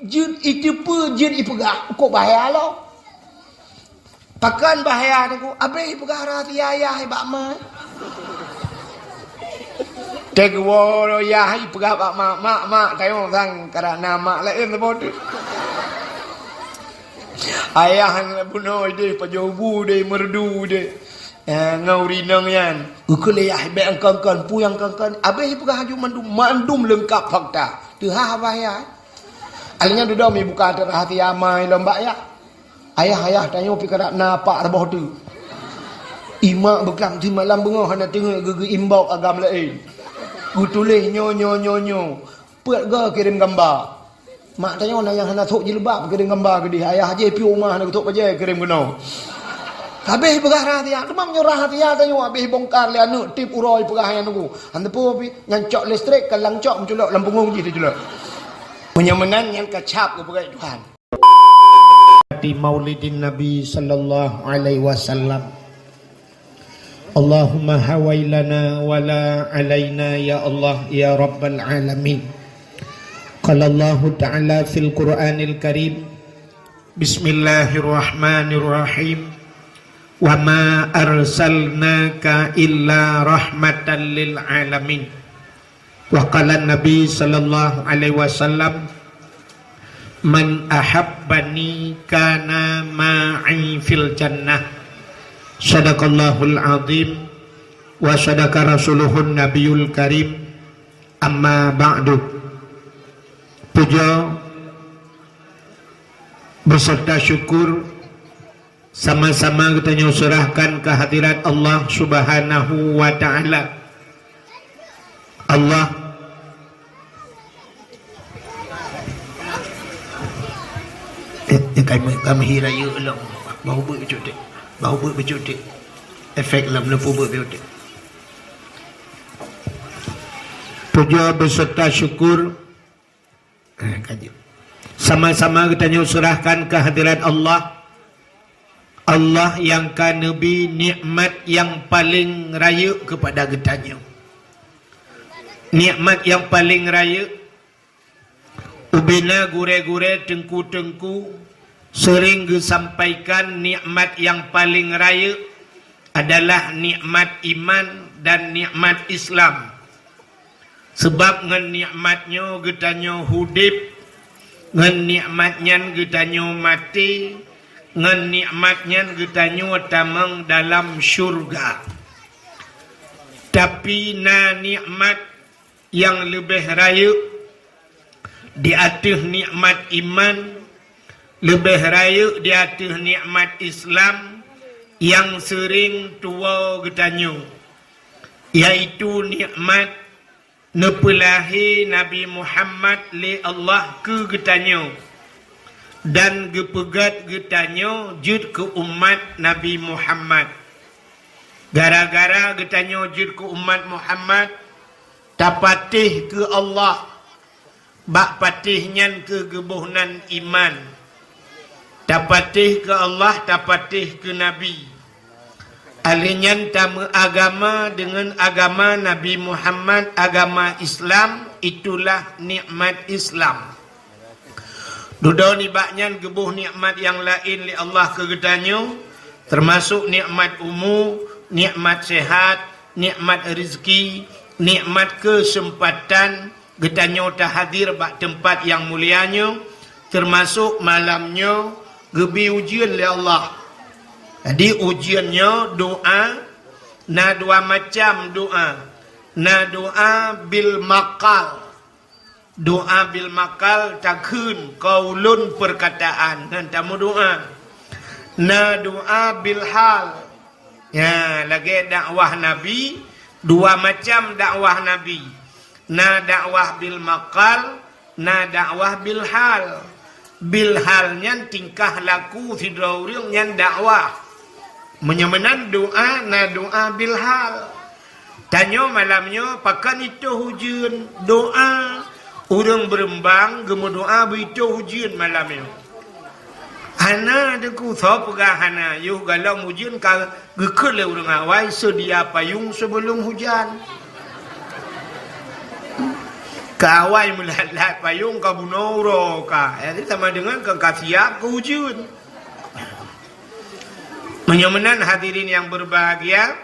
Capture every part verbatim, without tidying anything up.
Jeuet iteupeue, jeuet ipeugah, kok bahya lom. Pakon bahya Teungku? Abéh ipeugah rahsia ayah bak ma. Teungku, yah ipeugah bak ma, mak, mak, tanyoe sang karena mak laén saboh teuk. Ayah bunoe idéh, pajoh bu idéh, meureudu idéh. Eh, ngon ureueng inong nyan. Geukheun lé yah, bèk angkon-kon, peue nyang kon-kon. Abéh ipeugah laju mandum, mandum leungkap fakta. Teuhah bahya. Akhirnya dudoe mi buka ateueh rahsia ma ilom bak yah. Ayah-ayah, tanyoe pih karab na apak saboh teuk. Imak beuklam simalam beungoh hana teungeut geugeu imbok agam laén. Geutuléh nyoe, nyoe, nyoe, nyoe. Peuet goe kirém gamba. Mak tanyoe na nyang hana sôk jilbab kirém gamba keudéh. Ayah jih piôh uma hana geutok bajèe kirém keunoe. Habéh peugah rahsia. Teuma meunyoe rahsia tanyoe habéh bongkar lé aneuk tip uroe peugah nyan Teungku. Hana teupeu pih. Nyan cok listrik, ka lam cok meuculok lam punggong jih teuculok. Meunyoe meunan nyan ka cap geupeugèt Tuhan. Di Maulidin Nabi sallallahu alaihi wasallam. Allahumma hawailana wala alaina ya Allah ya Rabbal alamin. Qala Allahu Ta'ala fil Qur'anil Karim. Bismillahirrahmanirrahim. Wa ma arsalnaka illa rahmatan lil alamin. Wa qala Nabi sallallahu alaihi wasallam, "Man ahabbani kana ma'i fil jannah." Sadaqallahul azim wa sadaqa rasuluhun nabiyul karim. Amma ba'du. Puja beserta syukur sama-sama geutanyoe seurahkan keu hadirat Allah Subhanahu wa Ta'ala. Allah. Eh, eh, kami, kami hiraya lom. Bau beut becutik. Bau beut becutik. Efek lom neupeubuet becutik. Puja beserta syukur Eh, ka jeuet. Sama-sama geutanyoe seurahkan keu hadirat Allah. Allah nyang ka neubri nikmat nyang paleng rayeuk keupada geutanyoe. Nikmat nyang paleng rayeuk, ubena gurée-gurée, teungku-teungku seuring geusampaikan nikmat nyang paleng rayeuk adalah nikmat iman dan nikmat Islam. Sabab ngon nikmat nyoe geutanyoe udeb, ngon nikmat nyan geutanyoe maté, ngon nikmat nyan geutanyoe tamong dalam syeuruga. Tapi na nikmat nyang leubeh rayeuk di ateueh nikmat iman, leubeh rayeuk di ateueh nikmat Islam nyang seuring tuwoe geutanyoe, yaitu nikmat neupeulahé Nabi Muhammad lé Allah keu geutanyoe dan geupeugét geutanyoe jeuet keu umat Nabi Muhammad. Gara-gara geutanyoe jeuet keu umat Muhammad, tapatéh keu Allah. Bak patéh nyan kheueh geuboh nan iman. Tapatéh keu Allah, tapatéh keu Nabi. Lheueh nyan tameuagama deungon agama Nabi Muhammad, agama Islam, itulah nikmat Islam. Dudoe nibak nyan geuboh nikmat nyang laén lé Allah keu geutanyoe, teumasok nikmat umu, nikmat seuhat, nikmat reuzeuki, nikmat keuseumpatan, geutanyoe tahadir bak teumpat nyang mulia nyoe, teumasok malam nyoe geubri ujeuen lé Allah. Jadi, ujeuen nyoe doa, na dua macam doa. Na doa bil maqal. Doa bil maqal takheun qaulun peurkataan ngon tameudoa. Na doa bil hal. Ya, lagée dakwah Nabi, dua macam dakwah Nabi. Na dakwah bil maqal, na dakwah bil hal. Bil hal nyan tingkah laku sidroe ureuëng nyan dakwah. Meunyoe meunan doa, na doa bil hal. Tanyoe malam nyoe pakon itôh ujeuen, doa. Ureuëng beureumbang geumeudoa beuitôh ujeuen malam nyoe. Hana, Teungku, soe peugah hana, yoh galom ujeuen ka geukheun lé ureuëng awai, seudia payong seubeulom hujan. Ka awai meulat-lat payong ka bunoe uroe ka. Jadi sama dengan ka, ka siap keu ujeuen. Meunyoe meunan hadirin yang berbahagia,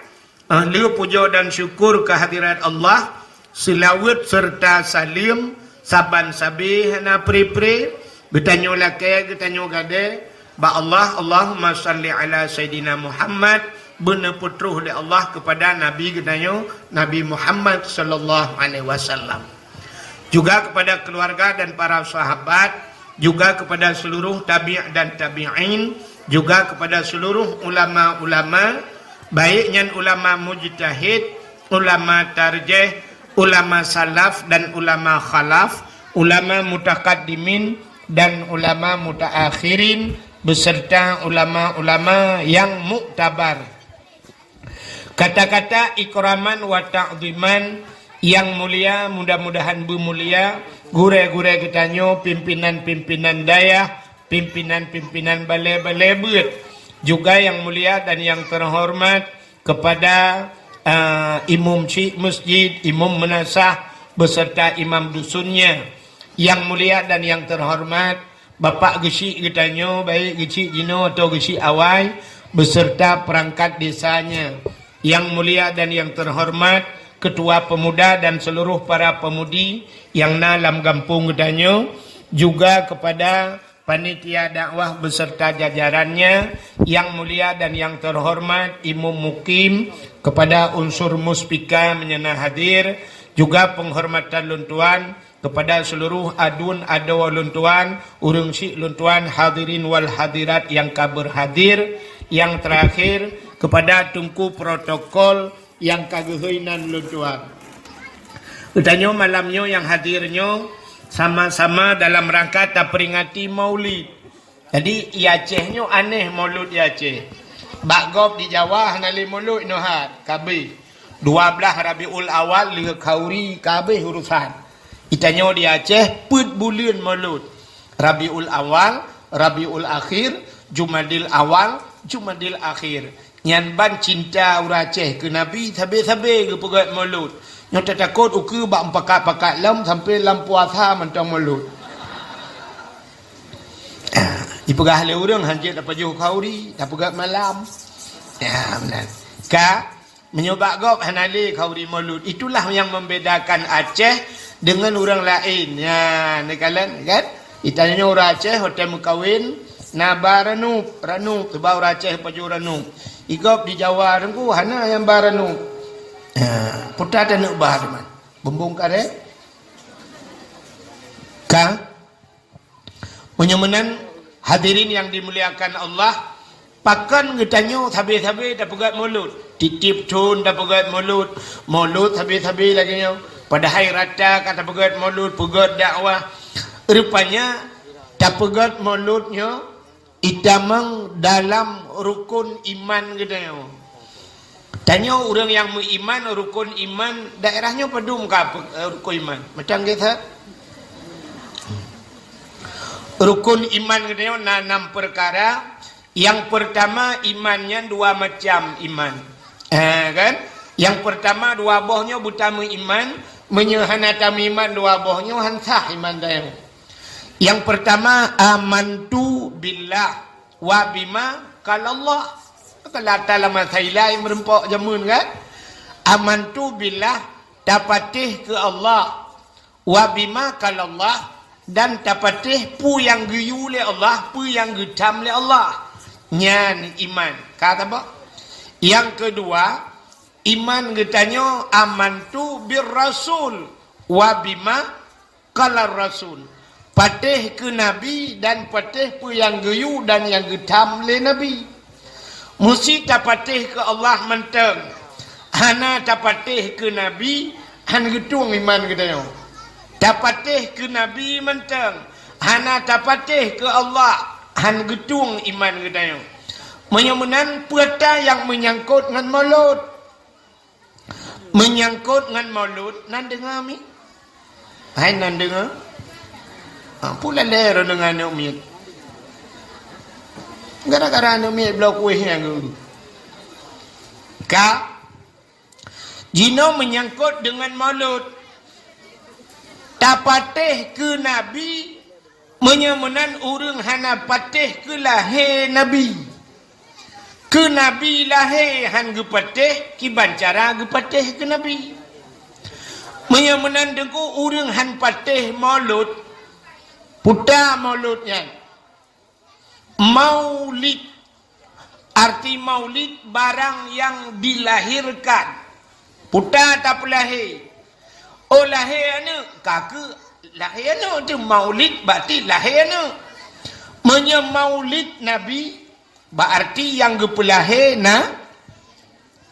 eh, lheueh pujoe dan syukur kehadirat Allah, seulaweuet serta saleuem saban sabe hana pre-pre, geutanyoe lakée, geutanyoe gadée, bak Allah, Allahumma salli ala Sayyidina Muhammad, beuneupeutroh lé Allah kepada Nabi geutanyoe, Nabi Muhammad sallallahu alaihi wasallam. Juga kepada keluarga dan para sahabat, juga kepada seluruh tabi' dan tabi'in, juga kepada seluruh ulama-ulama, baik nyan ulama mujtahid, ulama tarjih, ulama salaf dan ulama khalaf, ulama mutakaddimin, dan ulama mutaakhirin beserta ulama-ulama yang muktabar. Kata-kata ikraman wa ta'ziman yang mulia, mudah-mudahan beumulia gurée-gurée geutanyoe, pimpinan-pimpinan dayah, pimpinan-pimpinan balée-balée beuet, juga yang mulia dan yang terhormat kepada, eh, imum syik masjid, imum meunasah beserta imam dusunnya. Yang mulia dan yang terhormat Bapak Geuchik geutanyoe, baik Geuchik jinoe atau Geuchik awai, beserta perangkat desanya. Yang mulia dan yang terhormat Ketua Pemuda dan seluruh para pemudi yang na lam gampông geutanyoe, juga kepada panitia dakwah beserta jajarannya, yang mulia dan yang terhormat Imum Mukim, kepada unsur muspika meunyoe na hadir, juga penghormatan lôn tuan kepada seluruh adun adoe lôn tuan, ureuëng syik lôn tuan, hadirin wal hadirat yang ka berhadir, yang terakhir kepada teungku protokol nyang ka geuhôi nan lôn tuan. Geutanyoe malam nyoe nyang hadir nyoe sama-sama dalam rangka taperingati Maulid. Jadi, i Aceh nyoe aneh Maulud i Aceh. Bak gob di Jawa hana lé Maulud nyoe hat, ka abéh. Dua blaih Rabiul Awal lheueh khauri ka abéh urusan. Geutanyoe di Aceh peuet buleuen Maulud. Rabiul Awal, Rabiul Akhir, Jumadil Awal, Jumadil Akhir. Nyan ban cinta ureuëng Aceh keu Nabi sabe-sabe geupeugét Maulud. Nyoe tatakot ukeue bak meupakat-pakat lom sampoe lam puasa mantong Maulud. Ah, jipeugah lé ureuëng hanjeuet tapajoh khauri, tapeugét malam. Ya, meunan. Ka, meunyoe bak gob hana lé khauri Maulud. Itulah yang membedakan Aceh dengan ureuëng laén. Ya, neukalon kan? Geutanyoe ureuëng Aceh watée meukawen na ba ranup, ranup, teuba ureuëng Aceh pajoh ranup. I gob di Jawa teungku hana nyang ba ranup. Ha, puta taneuk ba teuma. Bumbong karet. Ka. Meunyoe meunan, hadirin yang dimuliakan Allah, Pakon geutanyoe sabe-sabe tapeugét Maulud? Tieb-tieb thon tapeugét Maulud, Maulud sabe-sabe lagée nyoe. Padahai rata ka tapeugét Maulud, peugét dakwah. Rupanya tapeugét Maulud nyoe itamong dalam rukun iman geutanyoe. Tanyoe ureuëng nyang meuiman, rukun iman daerah nyoe padum ka pe-, eh, rukun iman. Macam geuh that? Rukun iman geutanyoe na enam perkara. Yang pertama, iman nyan dua macam iman. Eh, kan? Yang pertama, dua boh nyoe beutama iman. Meunyoe hana tameuiman dua boh nyoe, han sah iman tanyoe. Yang pertama, amantu billah wa bima qalallah. Kalau ata lama sailai meureumpok jameun kan? Amantu billah, tapatéh keu Allah. Wa bima qalallah, dan tapatéh peue nyang geuyue lé Allah, peue nyang geutam lé Allah. Nyan iman. Ka tabok? Nyang keudua, iman geutanyoe amantu bir rasul wa bima qalar rasul. Patéh keu Nabi dan patéh peue nyang geuyue dan nyang geutam lé Nabi. Musti tapatéh keu Allah mantong. Hana tapatéh keu Nabi, han geutueng iman geutanyoe. Tapatéh keu Nabi mantong. Hana tapatéh keu Allah, han geutueng iman geutanyoe. Meunyoe meunan, peue ata nyang meunyangkot ngon Maulud? Meunyangkot ngon Maulud, nan deungoe mi? Hai nan deungoe? Ha, peue lalée droeneueh ngon aneuk miet? Gara-gara aneuk miet bloe kueh nyang geu-, ka? Jinoe meunyangkot deungon Maulud. Tapatéh keu Nabi, meunyoe meunan ureuëng hana patéh keu lahé Nabi. Keu Nabi lahé han geupatéh, kiban cara geupatéh keu Nabi. Meunyoe meunan Teungku, ureuëng han patéh Maulud, peue ta Maulud nyan? Maulid. Arti maulid, barang yang dilahirkan. Peue ta tapeulahé? Oh, lahé aneuëk, ka keuh lahé aneuëk tu maulid, berarti lahé aneuëk. Meunyoe maulid Nabi, berarti nyang geupeulahé na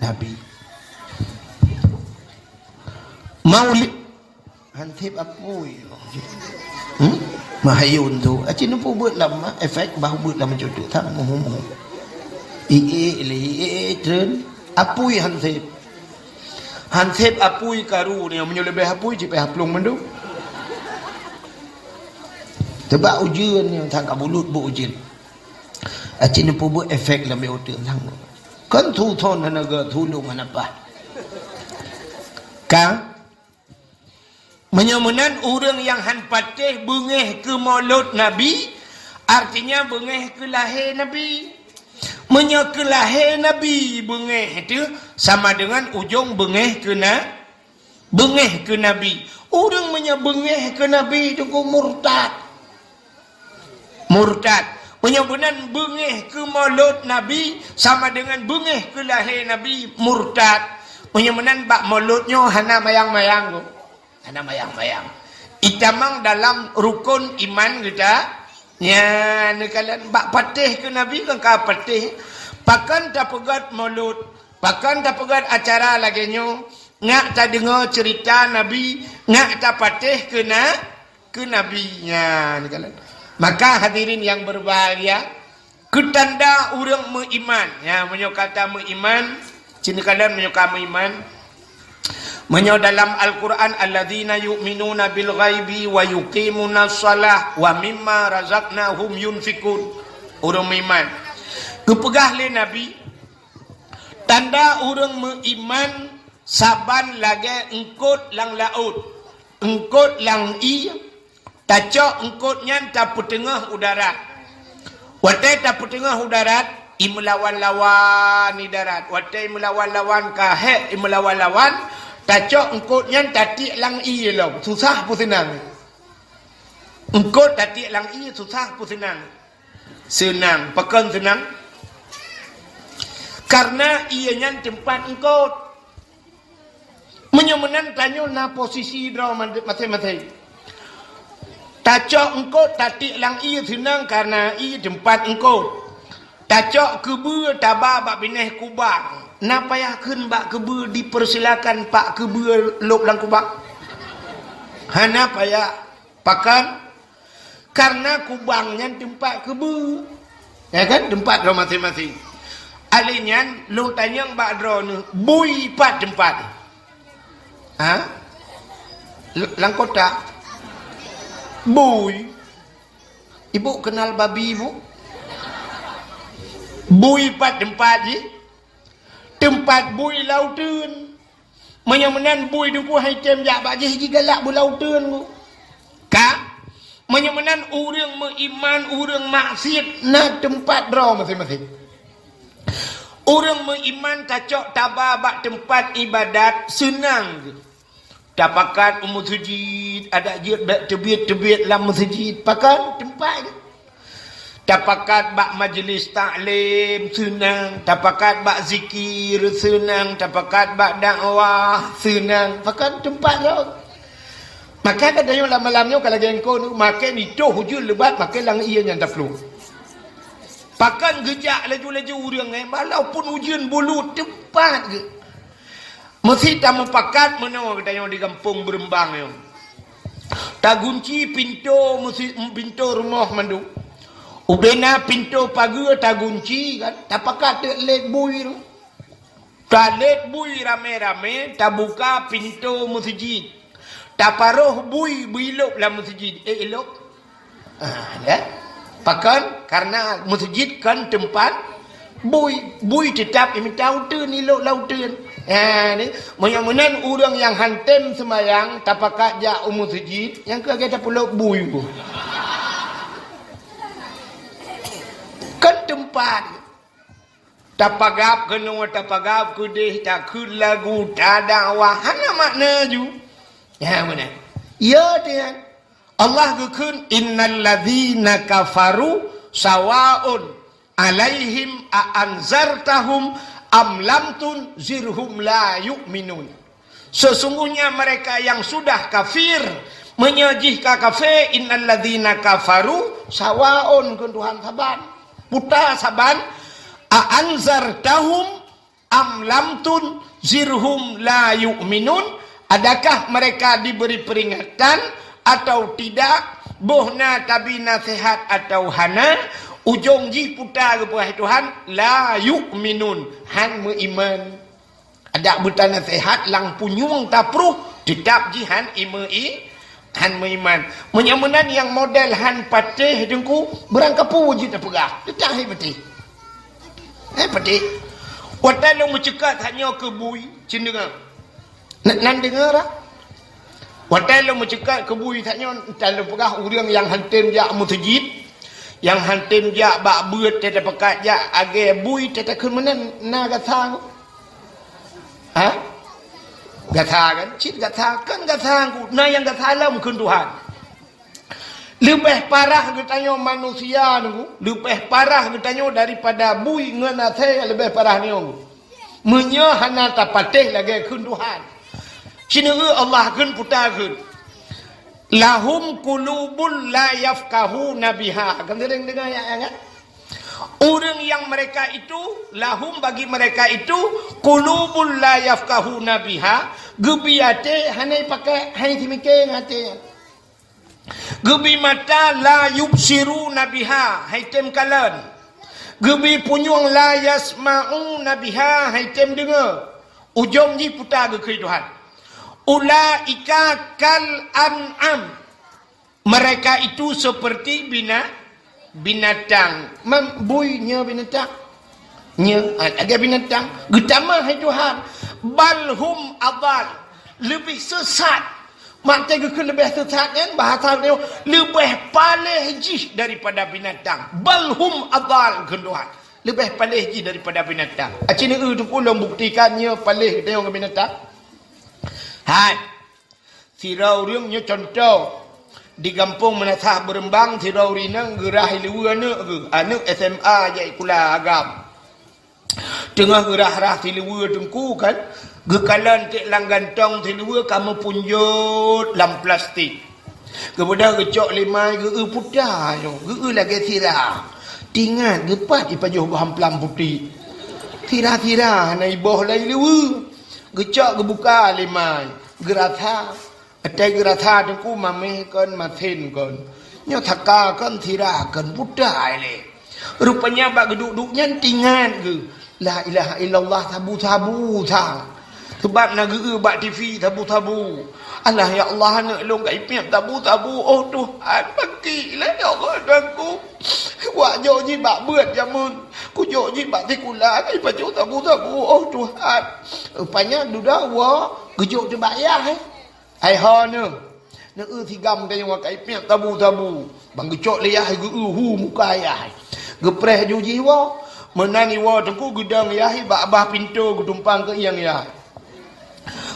Nabi. Maulid. Han sép apui. Hmm? Mahayun tu. Aci neupeubuet lam efek bah buet lam cucuk. Tam muhu-muhu. Ie le, ie treun. Apui han sép. Han sép apui karu ni. Meunyoe leubeh apui, cit payah plueng mandum. Sebab ujeuen ni, sang ka bulut bu ujeuen. Aci neupeubuet efek lam uteuk sang. Kan thu thon hana ga, thu lông hana paih. Ka? Meunyoe meunan ureuëng nyang han patéh beungéh keu Maulud Nabi, artinya beungéh keu lahé Nabi. Meunyoe keu lahé Nabi beungéh teuh, sama dengan ujong beungéh keu na-, beungéh keu Nabi. Ureuëng meunyoe beungéh keu Nabi, Teungku, murtad. Murtad. Meunyoe meunan beungéh keu Maulud Nabi sama dengan beungéh keu lahé Nabi, murtad. Meunyoe meunan bak Maulud nyoe hana mayang-mayang, Teungku. Hana mayang-mayang. Itamong dalam rukun iman geutanyoe, neukalon bak patéh keu Nabi kan ka patéh. Pakon tapeugét Maulud, pakon tapeugét acara lagée nyoe, nyak tadeungoe ceurita Nabi, nyak tapatéh keu na-, keu Nabi nyan, kan? Maka hadirin yang berbahagia, keu tanda ureuëng meuiman. Ya, meunyoe kata meuiman, cina kalian meunyoe ka meuiman. Meunyoe dalam Al-Quran, "Alladzina yu'minuna bil ghaibi wa yuqimunas shalah wa mimma razaqnahum yunfikun." Ureuëng meuiman. Geupeugah lé Nabi, tanda ureuëng meuiman saban lagée eungkot lam laôt. Eungkot lam ié, tacok eungkot nyan tapeuteungoh u darat. Watée tapeuteungoh u darat, imeulawan-lawan i darat. Watée imeulawan-lawan ka hék imeulawan-lawan, tacok eungkot nyan tatiek lam ié lom, susah peue seunang. Eungkot tatiek lam ié susah peue seunang. Seunang. Pakon seunang? Karena ié nyan teumpat eungkot. Meunyoe meunan tanyoe na posisi droe maséng-maséng. Tacok eungkot tatiek lam ié seunang karena ié teumpat eungkot. Tacok keubeue taba bak binéh kubang. Na payah kheun bak keubeue dipersilakan pak keubeue lôb lam kubang? Hana payah. Pakon? Karena kubang nyan teumpat keubeue. Ya kan? Teumpat droe maséng-maséng. Alèh nyan, lôn tanyong bak droeneuh, bui pat teumpat? Ha? L-, lam kotak. Bui. Ibu kenal babi, Bu? Bui pat teumpat jih? Teumpat bui lam uteuen. Meunyoe meunan bui Teungku hai tem jak bak jih jigalak bui lam uteuen, Bu. Ka? Meunyoe meunan ureuëng meuiman, ureuëng maksiet na teumpat droe maséng-maséng. Ureuëng meuiman tacok taba bak teumpat iébadat seunang geuh. Tapakat u meuseujid, adak jeuet bak teubiet-teubiet lam meuseujid. Pakon? Teumpat geuh. Tapakat bak majlis taklim seunang, tapakat bak zikir seunang, tapakat bak dakwah seunang. Pakon? Teumpat droe. Maka ka tanyoe lam malam nyoe ka lagée eungkot, makai nitoh ujeuen leubat, makai lam ié nyan taplueng. Pakon geujak laju-laju ureuëng, eh, walaupun ujeuen bulut teumpat geuh. Meusi tameupakat meunoe geutanyoe di gampông Beureumbang nyoe. Tagunci pintoe meusi-, pintoe rumoh mandum. Ubena pintoe pageue tagunci kan, tapakat teuk lét bui tu. Talét bui ramé-ramé, tabuka pintoe meuseujid. Taparoh bui beuilôb lam meuseujid. Eh, ilôb. Ah, ya. Pakon? Karena meuseujid kon teumpat bui. Bui teutap imita uteuen, ilôb lam uteuen. Ha, ni, meunyoe meunan ureuëng nyang han tem seumayang tapakat jak u meuseujid, nyang keu lagée tapeulob bui. Kan teumpat. Tapagab keunoe, tapagab keudeh, takheun lagu, tadakwah, hana makna ju. Ya, meunan. Ya, dia. Allah geukheun, "Innal ladzina kafaru sawaun alaihim a anzartahum am lam tunzirhum la yu'minun." Sesungguhnya mereka yang sudah kafir, meunyoe jih ka kafé, "Innal ladzina kafaru sawaun," kheun Tuhan, saban. Puta saban, "A anzartahum am lam tunzirhum la yu'minun," adakah mereka diberi peringatan atau tidak, boh na tabi nasihat atau hana, ujong jih puta geupeugah Tuhan, "La yu'minun," han meuiman. Adak beuta nasihat lam punyueng tapruh, teutap jih han ime-, i-, han meuiman. Meunyoe meunan nyang model han patéh Teungku, beurangkapeue jih tapeugah, teutap hai patéh. Eh, patéh. Watée lôn meuceukat tanyoe keu bui, cen deungoe. Nan, nan deungoe dah. Watée lôn meuceukat keu bui tanyoe, tan lôn peugah ureuëng nyang han tem jak meuseujid, nyang han tem jak bak beuet, teuh tapakat jak agée bui, teuh takheun meunan na gata. Ha? Gata kan? Cit gata, kan gata ku. Na nyang gata lom kheun Tuhan. Leubeh parah geutanyoe manusia nunggu, leubeh parah geutanyoe daripada bui ngon asée leubeh parah nyoe. Meunyoe hana tapatéh lagée kheun Tuhan. Sineuk Allah kheun puta kheun. "Lahum qulubun la yafqahuna biha." Kan sering dengar ayat nyan kan? Ureuëng yang mereka itu, lahum bagi mereka itu, qulubun la yafqahuna biha, geubi até hana jipakai, hai simiké ngon até nyan. Geubi mata la yubsiruna biha, hai tem kalon. Geubi punyueng la yasma'una biha, hai tem deungoe. Ujong jih puta geukheun Tuhan. Ulaika kal an'am. Mereka itu seperti bina-, binatang. Mem-, bui nyoe binatang. Nyoe, ah, lagée binatang. Geutamah hai Tuhan. Bal hum adal. Leubeh sesat. Maté geukheun leubeh sesat kan? Bahasa nyoe, leubeh paléh jih daripada binatang. Bal hum adal kheun Tuhan. Leubeh paléh jih daripada binatang. Aci neu teupeu lôn buktikan nyoe paléh geutanyoe ngon binatang. Hai. Sidroe ureuëng nyoe cuntoh, di gampông Meunasah Beureumbang, sidroe ureuëng inong geurhah siluweue aneuëk geuh, aneuëk S M A jak sikula agam. Teungoh geurhah-rhah siluweue Teungku kan, geukalon trép lam gantong siluweue ka meupunjot lam plastik. Geubeudôh geucok lé mai geu-eu puta nyoe, geu-eu lagée sira. Tingat geupat jipajoh bak amplam putéh. Sira-sira hana jiboh lé siluweue. Geucok geubuka lé mai, geurasa. Watée geurasa Teungku maméh kon, masen kon. Nyoe saka kon, sira kon, puta ilée. Rupanya bak geuduek-duek nyan teuingat geuh, "La ilaha illallah, sabu-sabu sang." Sabab na geu-eu bak T V sabu-sabu. "Allah, ya Allah, aneuëk lôn ka jipiep sabu-sabu. Oh Tuhan, pakri lé ya Allah Tuhanku. Wak jok jih bak beuet jameun. Kujok jih bak sikula, ka jipajoh sabu-sabu. Oh Tuhan." Rupanya dudoe woe geujok teuk bak yah, eh. Hai ho neu, neu-eu sigam tanyoe ka jipiep sabu-sabu. Ban geucok lé yah geu-eu hu muka yah. Geupreh ju jih woe. Meunan iwoe Teungku geudong yah bak babah pintoe geutumpang keu ieng yah.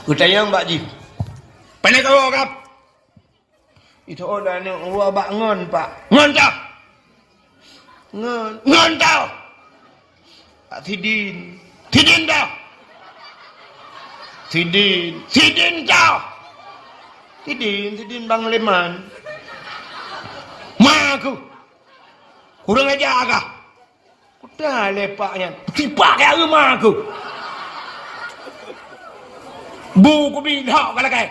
Geutanyong bak jih, "Pane kawoe kah?" Iteu'oh lé aneuëk, "Woe bak ngon, Pak." "Ngon tah?" "Ngon." "Ngon tah?" "Sidin." "Sidin tah?" "Sidin." "Sidin tah?" "Sidin, sidin Bang Leman." "Ma keuh. Kurang aja kah?" Kuda lé pak nyan. Sipak ya ma keuh. Bu kubi dhok ka lakée.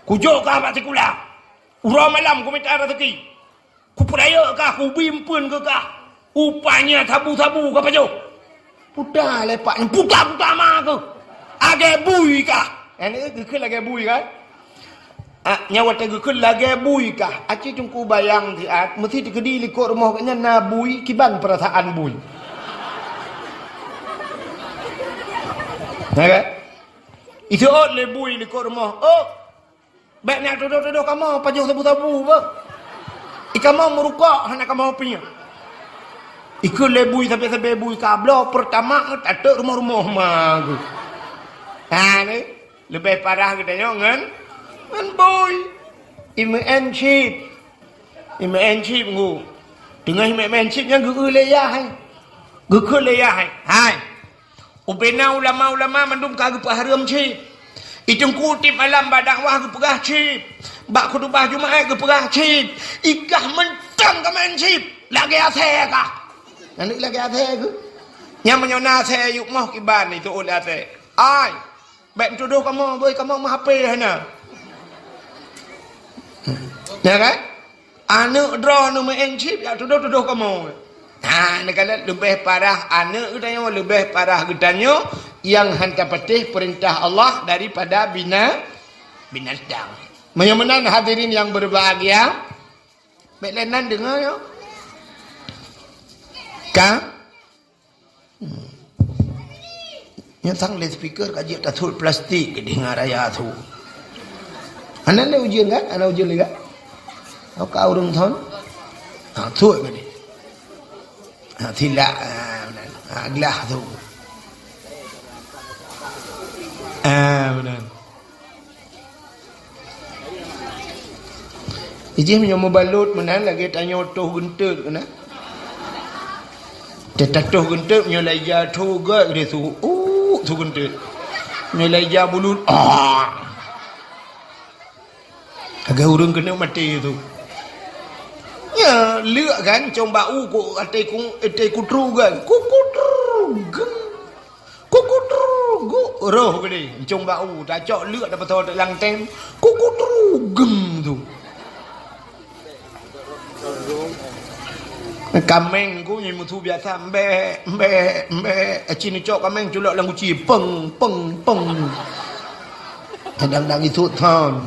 Kujok kah bak sikula. Uroe malam kumita raseuki. Kupeurayeuk kah, kubi empeuen keu kah. Rupanya sabu-sabu ka pajoh. Puta lé pak nyan, puta-puta ma keuh. Lagée bui kah. Nyan geukheun lagée bui kan? Ah, nyan watée geukheun lagée bui kah. Aci Teungku bayang siat, meusi teukeudi likot rumoh geuh nyan na bui, kiban peurasaan bui. Ya kan? Iseuôt lé bui likot rumoh. Oh! Bék na tudoh-tudoh kamoe pajoh sabu-sabu beuh. I kamoe meurukok hana kamoe pieng. Ikeu lé bui sabe-sabe bui kabloe peurtama ngon tateuk rumoh-rumoh ma geuh. Ha ni, leubeh parah geutanyoe ngon, ngon bui. Imeu'en chip. Imeu'en chip ngu. Teungoh imeu'en chip nyan geu lé yah hai. Geu lé yah hai. Hai. Ubena ulama-ulama mandum ka geupeuhareuem chip. I Teungku tiep malam bak dakwah geupeugah chip. Bak khutubah Jumaat geupeugah chip. I kah mantong ka meu'en chip. Lagée asée kah. Nyan lagée asée geuh. Nyan meunyoe na asée yue moh kiban itu ulée asée. Ai. Bék tudoh kamoe, beuh kamoe meuh H P hana. Ya kan? Aneuk droeneuh meu'en chip, jak tudoh-tudoh kamoe. Ha, neukalon leubeh parah aneuk geutanyoe, leubeh parah geutanyoe nyang han tapatéh peurintah Allah daripada bina-, binatang. Meunyoe meunan hadirin yang berbahagia, bék lé nan deungoe nyoe. Ka? Hmm. Nyoe sang loudspeaker ka jeuet tathot plastik keudeh ngon raya su. Hana lé ujeuen kan? Hana ujeuen lé kan? Ka ureueng thon. Ha, thot keudeh. Ha, silak, ha, meunan. Ha, glah su. Ha, meunan. Ijih meunyoe meubalot meunan lagée tanyoe toh geunteut keunan. Teuh toh geunteut meunyoe lai ja toh gét geude su, uh, su geunteut. Meunyoe lai ja bulut, ah. Lagée ureueng keuneuk maté su. Nya, leuk kan, cong bak u ku, até ku, até kutru kan. Kukutru gem. Kukutru gu roh geude, encong bak u, tacok leuk tapeutho teuk lam tem. Kukutru gem su. Kaméng ku nyan musu biasa, mbek, mbek, mbek. Aci neucok kaméng culok lam guci, peng, peng, peng. Kadang-kadang isut thon.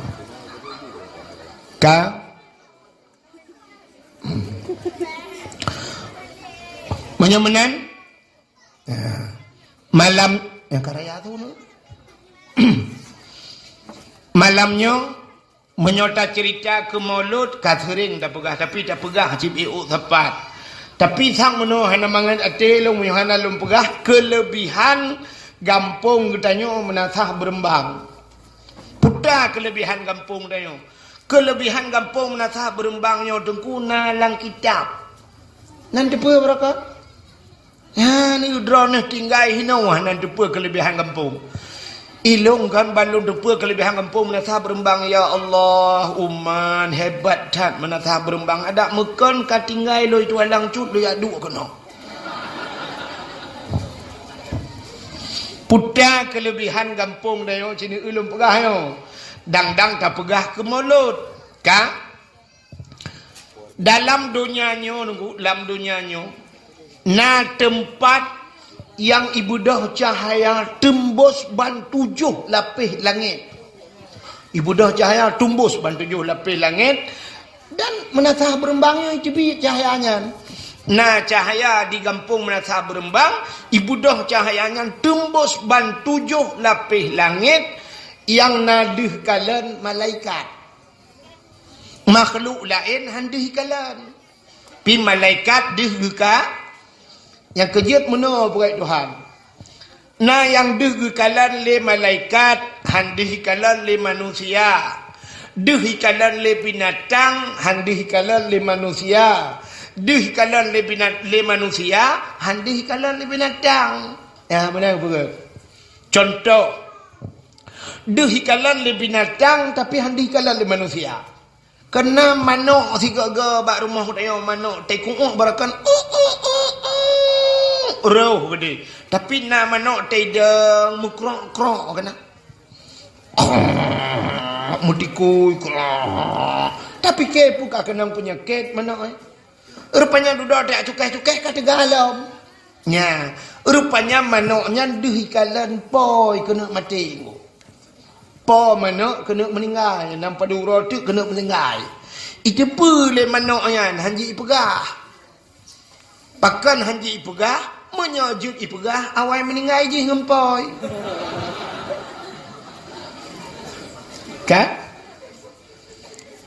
Ka? Meunyoe meunan, Ya. Malam, ya, ka raya tu, no. Malam nyoe, meunyoe taceurita keu Maulud, ka seuring tapeugah, tapi tapeugah cit ék sapat. Tapi sang meunoe hana mangat até lôn, meunyoe hana lôn peugah, keuleubihan gampông geutanyoe Meunasah Beureumbang. Peue ta keuleubihan gampông tanyoe? Keuleubihan gampông Meunasah Beureumbang nyoe Teungku na lam kitab. Nan teupeue beureukat? Nyan droeneuh tinggai hinoe nan teupeue keuleubihan gampông. Ilôn kan ban lôn teupeue keuleubihan gampông Meunasah Beureumbang, ya Allah, uman hebat that Meunasah Beureumbang. Adak meukon ka tinggai lôn tualang cut lôn jak duek keunoe. Peue ta keuleubihan gampông tanyoe sineuk ulôn peugah nyoe. Dang-dang tapeugah keu Maulud, ka? Dalam donya nyoe, lam donya nyoe, na teumpat nyang ibeudôh cahya teumbôh ban tujoh lapéh langét. Ibeudôh cahya teumbôh ban tujoh lapéh langét, dan Meunasah Beureumbang nyoe iteubiet cahya nyan. Na cahya di gampông Meunasah Beureumbang, ibeudôh cahya nyan teumbôh ban tujoh lapéh langét nyang na deuh kalon malaikat. Makhluk laén han deuh ikalon. Pi malaikat deuh geuka, nyang keujeuet meunoe peugah Tuhan. Na nyang deuh geukalon lé malaikat, han deuh ikalon lé manusia. Deuh ikalon lé binatang, han deuh ikalon lé manusia. Deuh ikalon lé bina-, lé manusia, han deuh ikalon lé binatang. Ya, meunan peugah. Contoh, deuh ikalon lé binatang, tapi han deuh ikalon lé manusia. Keunan manok sigoe-goe bak rumoh tanyoe, manok teukuok beureukan, "Uk, uk, uk, uk," roh geude. Tapi na manok teudong meukrok-krok keunan. Meutikui krok. Tapi keu peue ka keunong peunyakét manok, eh? Rupanya dudoe tajak cukéh-cukéh ka teuga lom. Nya, rupanya manok nyan deuh ikalon po keuneuk maté. Po manok keuneuk meuninggai, nam padum uroe teuk keuneuk meuninggai. Iteupeue lé manok nyan, han jeuet ipeugah. Pakon han jeuet ipeugah? Meunyoe jeuet ipeugah, awai meuninggai jih ngon po. Kan?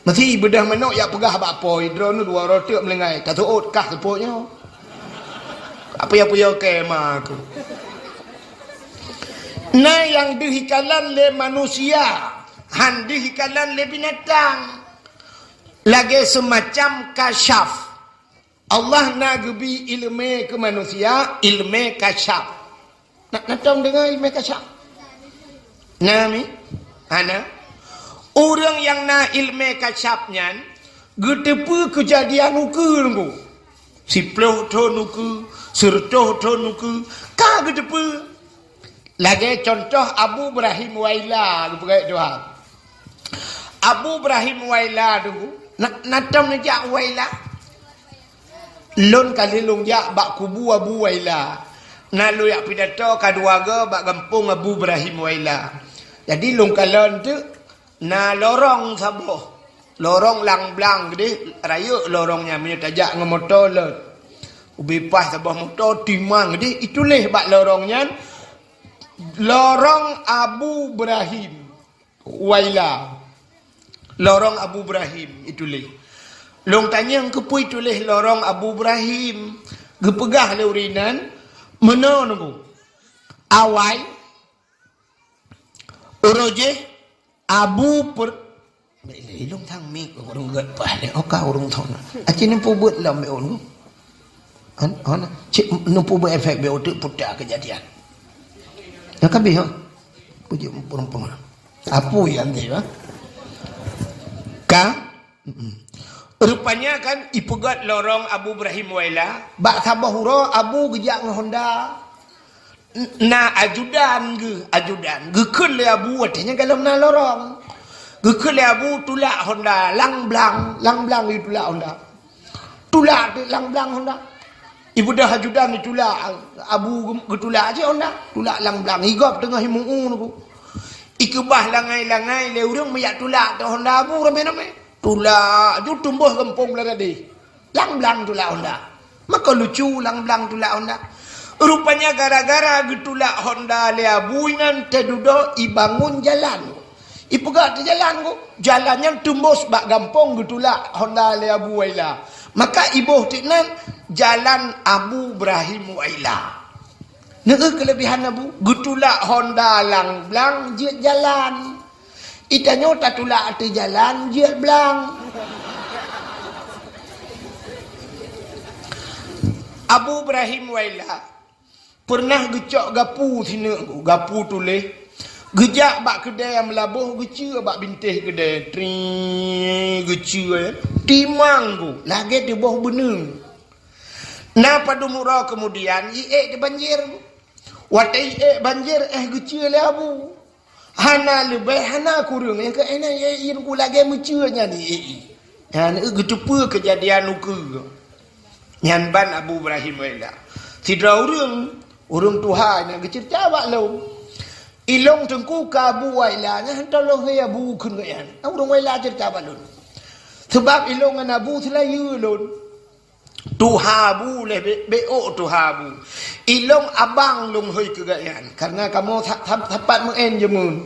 Meusi beudôh manok jak peugah bak po, droeneuh dua uroe teuk meulinggai, taseuôt kah seupôt nyoe. Apa ya, apa ya, kema tu. Na nyang deuh ikalon lé manusia, han deuh ikalon lé binatang. Lagée seumacam kasyaf. Allah na geubi iéleumé keu manusia, iéleumé kasyaf. Na, na tom deungoe iéleumé kasyaf? Na mi? Hana. Ureuëng nyang na iéleumé kasyaf nyan geuteupeue keujadian ukeue nunggu. Siploh thon ukeue, sireutôh thon ukeue, ka geuteupeue. Lagée cuntoh Abu Ibrahim Waila geupeugah Tuhan. Abu Ibrahim Waila tu, na, na tom neujak Waila. Lôn ka lheueh lôn jak bak kubu Abu Waila. Na lôn jak pidato ka dua go bak gampông Abu Ibrahim Waila. Jadi lôn kalon teuk na lorong saboh. Lorong lam blang geudeh, rayeuk lorong nyan meunyoe tajak ngon moto lôn. Ubé paih saboh moto timang geudeh, ituléh bak lorong nyan, "Lorong Abu Ibrahim Waila." Lorong Abu Ibrahim ituléh. Lôn tanyong keupeue ituléh lorong Abu Ibrahim. Geupeugah lé ureuëng nyan, meunoe nunggu. Awai, uroe jih Abu per-, ilong thang mi ureuëng gét paih lé, oka ureuëng thon. Aci neupeubuet lam beu ureuëng. An, an, cit neupeubuet efek beu teuk puta keujadian. Nyang ka bih, ha? Puji peurumpama. Apu nyang deh, ha? Ka? Mm-mm. Rupanya kan ipeugét lorong Abu Ibrahim Waila, bak saboh uroe Abu geujak ngon honda. N-, na ajudan geuh, ajudan. Geukheun lé Abu watée nyan golom na lorong. Geukheun lé Abu tulak honda, lang blang, lang blang itulak honda. Tulak teuk lang blang honda. Ibeudôh ajudan itulak, Abu geu-, geutulak cit honda. Tulak lang blang, igob teungoh imu-u nunggu. Ikeubah langai-langai lé ureuëng meujak tulak teuk honda Abu ramé-ramé. Tulak, ju tumbôh gampông Beuladadeh. Lang blang tulak honda. Maka lucu lang blang tulak honda. Rupanya gara-gara geutulak honda lé Abu inan teududoe ibangun jalan. Ipeugah teujalan ku. Jalan nyan teumbôh bak gampông geutulak honda lé Abu Waila. Maka iboh teuk nan Jalan Abu Ibrahim Waila. Neu keulebihan Abu, geutulak honda lang blang jeuet jalan. Itanyoe tatulak ateueh jalan jeuet blang. Abu Ibrahim Waila pernah geucok gapu sineuk, gapu tuléh, geujak bak keudée nyang meulaboh geuceue bak bintéh keudée, tri geuceue, timang ku lagée teuboh beuneueng. Na padum uroe keumudian, iék di banjir. Watée iék banjir, éh geuceue lé Abu. Hana leubeh, hana kureueng, nyang keu éh nyan iék ku lagée meuceue nyan iék. Nyan geuteupeue keujadian ukeue. Nyan ban Abu Ibrahim Waila. Sidroe ureuëng, ureuëng tuha nyang geuceurita bak lôn. Ilong teungku ka Abu Waila nyan hantom lôn hei Abu kheun geuh nyan. Ureuëng Waila ceurita bak lôn. Seubab ilong ngon Abu seulayeue lôn. Tuha Abu lé be-, beok tuha Abu. Ilong abang lôn hôi keu gobnyan, kareuna kamoe sa-, sa-, sapat meu'en jameun.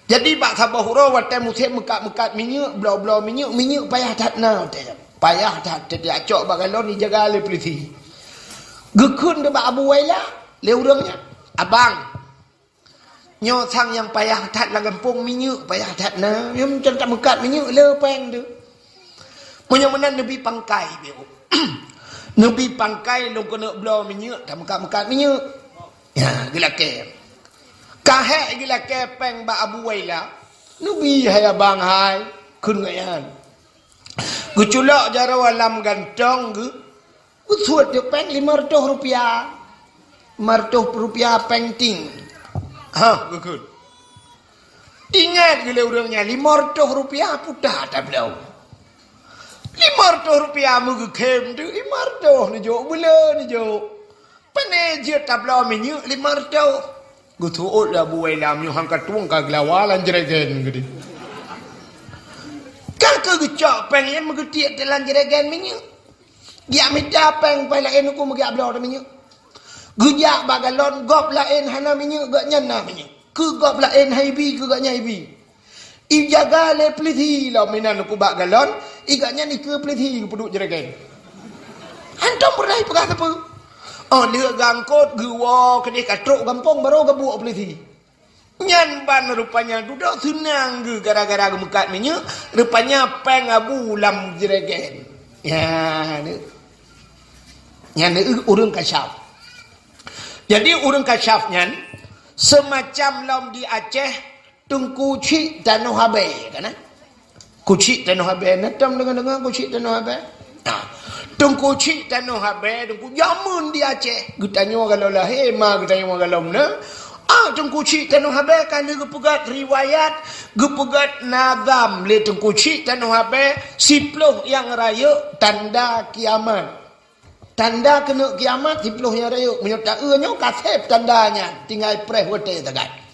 Jadi bak saboh uroe watée musém meukat-meukat minyeuk, bloe-bloe minyeuk, minyeuk payah that na watée nyan. Payah that, teudiak cok bak galon ijaga lé peulisi. Geukheun bak Abu Waila lé ureuëng nyan, "Abang, nyoe sang nyang payah that lam gampông minyeuk, payah that na. Nyoe meucon tameukat minyeuk le péng teuh. Meunyoe meunan neubi pangkai beok. Neubi pangkai lôn keuneuk bloe minyeuk, tameukat-meukat minyeuk." Ya, geulakée. Ka hék geulakée péng bak Abu Waila, "Neubi hai abang hai," kheun gobnyan. Geuculok jaroe lam gantong geuh, geusuet teuk péng limong reutôh rupiah. Limong reutôh rupiah péng ting. Ha, geukheun. Ingat geuh lé ureuëng nyan, limong reutôh rupiah puta tabloe. Limong reutôh rupiah meugeukhem teuk, limong reutôh neujok, buleuen neujok. Pane jeuet tabloe minyeuk limong reutôh. Geusuôt lé Abu Waila, "Meunyoe han ka tueng ka geulawa lam jregen," geudeh. Ka keuh geucok péng nyan meugeutiek teuk lam jregen minyeuk. Geujak mita péng paih laén ukeue meugeujak bloe minyeuk. Geujak bak galon, gob laén hana minyeuk, gobnyan na minyeuk. Keu gob laén han ibi, keu gobnyan ibi. Ijaga lé peulisi lom inan kubak galon, i gobnyan ikeue peulisi geupeuduek jeuregan. Hantom peureunah ipeugah sapeue. Oh, lheueh geuangkot, geuwoe keudeh ka trok gampông, barô geubuok peulisi. Nyan ban rupanya dudoe seunang geuh gara-gara geumeukat minyeuk, rupanya péng abu lam jeuregan. Ya, ni. Nyan ureuëng kasyaf. Jadi ureuëng kasyaf nyan seumacam lom di Aceh Teungku Chik Tanoh Abée, kan, eh? Kuchik Tanoh Abée, na tom deungoe-deungoe Kuchik Tanoh Abée? Nah, Teungku Chik Tanoh Abée, Teungku jameun di Aceh. Geutanyoe kalau lahé ma geutanyoe galom na. Ah, Teungku Chik Tanoh Abée ka lheueh geupeugét riwayat, geupeugét nazam lé Teungku Chik Tanoh Abée, siploh nyang rayeuk tanda kiamat. Tanda keuneuk kiamat siploh nyang rayeuk. Meunyoe taeu nyoe ka sép tanda nyan, tinggai preh watée sagai.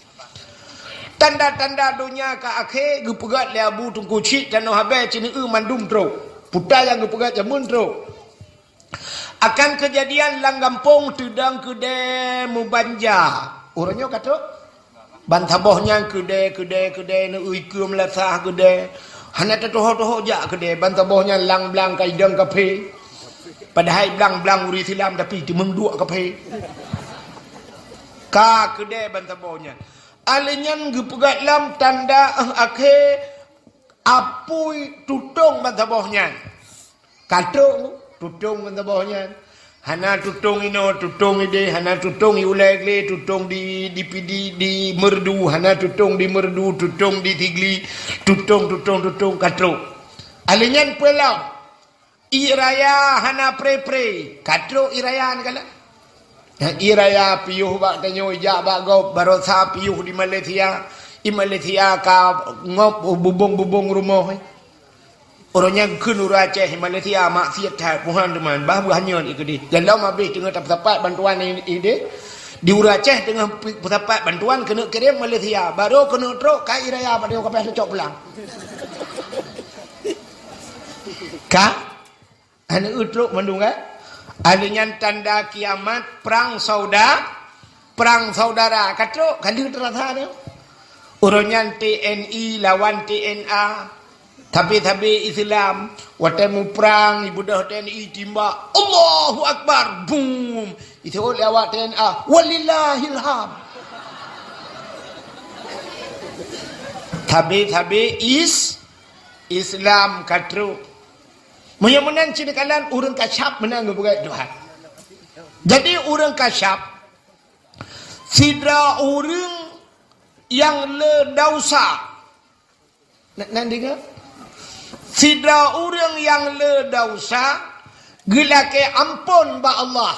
Tanda-tanda donya ka akhé geupeugét lé Abu Teungku Chik Tanoh Abée, Ceuneue mandum trok. Peue nyang geupeugét jameun trok. Akan keujadian lam gampông teudong keudée meubanja. Uroe nyoe ka trok? Ban saboh nyan keudée, keudée, keudée, neu-eu ikeue meulasah keudée. Hana teutoho-toho jak keudée, ban saboh nyan lang-blang ka idong kaphé. Padahai blang-blang ureuëng Islam tapi teumeung duek kaphé. Ka keudée ban saboh nyan. Alèh nyan geupeugét lom tanda éh akhé apui tutong ban saboh nyan. Ka trok tutong ban saboh nyan. Hana tutong inoe, tutong idéh, hana tutong i ulée glé, tutong di, di Pidie, di Meureudu, hana tutong di Meureudu, tutong di Sigli, tutong, tutong, tutong, ka trok. Alèh nyan peue lom? Ie raya hana pré-pré, ka trok ie raya nyan kalon. Ie raya piôh bak tanyoe, ijak bak gob, baroesa piôh di Malaysia. I Malaysia ka ngop bubông-bubông rumoh. Uroe nyan kheun ureuëng Aceh i Malaysia maksiet that, Tuhan teuma bah beuhanyot i keudeh. Galom habéh teungoh tapeusapat bantuan i, i deh. Di ureuëng Aceh teungoh pi-, peusapat bantuan keuneuk kirém Malaysia, barô keuneuk trok ka ie raya bak tanyoe ka payah teucok pulang. Ka? Hana eu trok mandum kan? Alèh nyan tanda kiamat, prang sauda-, prang saudara. Ka trok, ka lheueh teurasa tu. Uroe nyan T N I lawan T N A. Sabé-sabé Islam, watée muprang, ibeudôh T N I timbak, "Allahu Akbar!" Bum! Iseuôt lé awak T N A, "Walillahil hamd!" Sabé-sabé is-, Islam ka trok. Meunyoe meunan cit kalon ureuëng kasyaf meunan geupeugah Tuhan. Jadi ureuëng kasyaf, sidroe ureuëng nyang le dausa. Na, na deungoe? Sidroe ureuëng nyang le dausa, geulakée amphon bak Allah.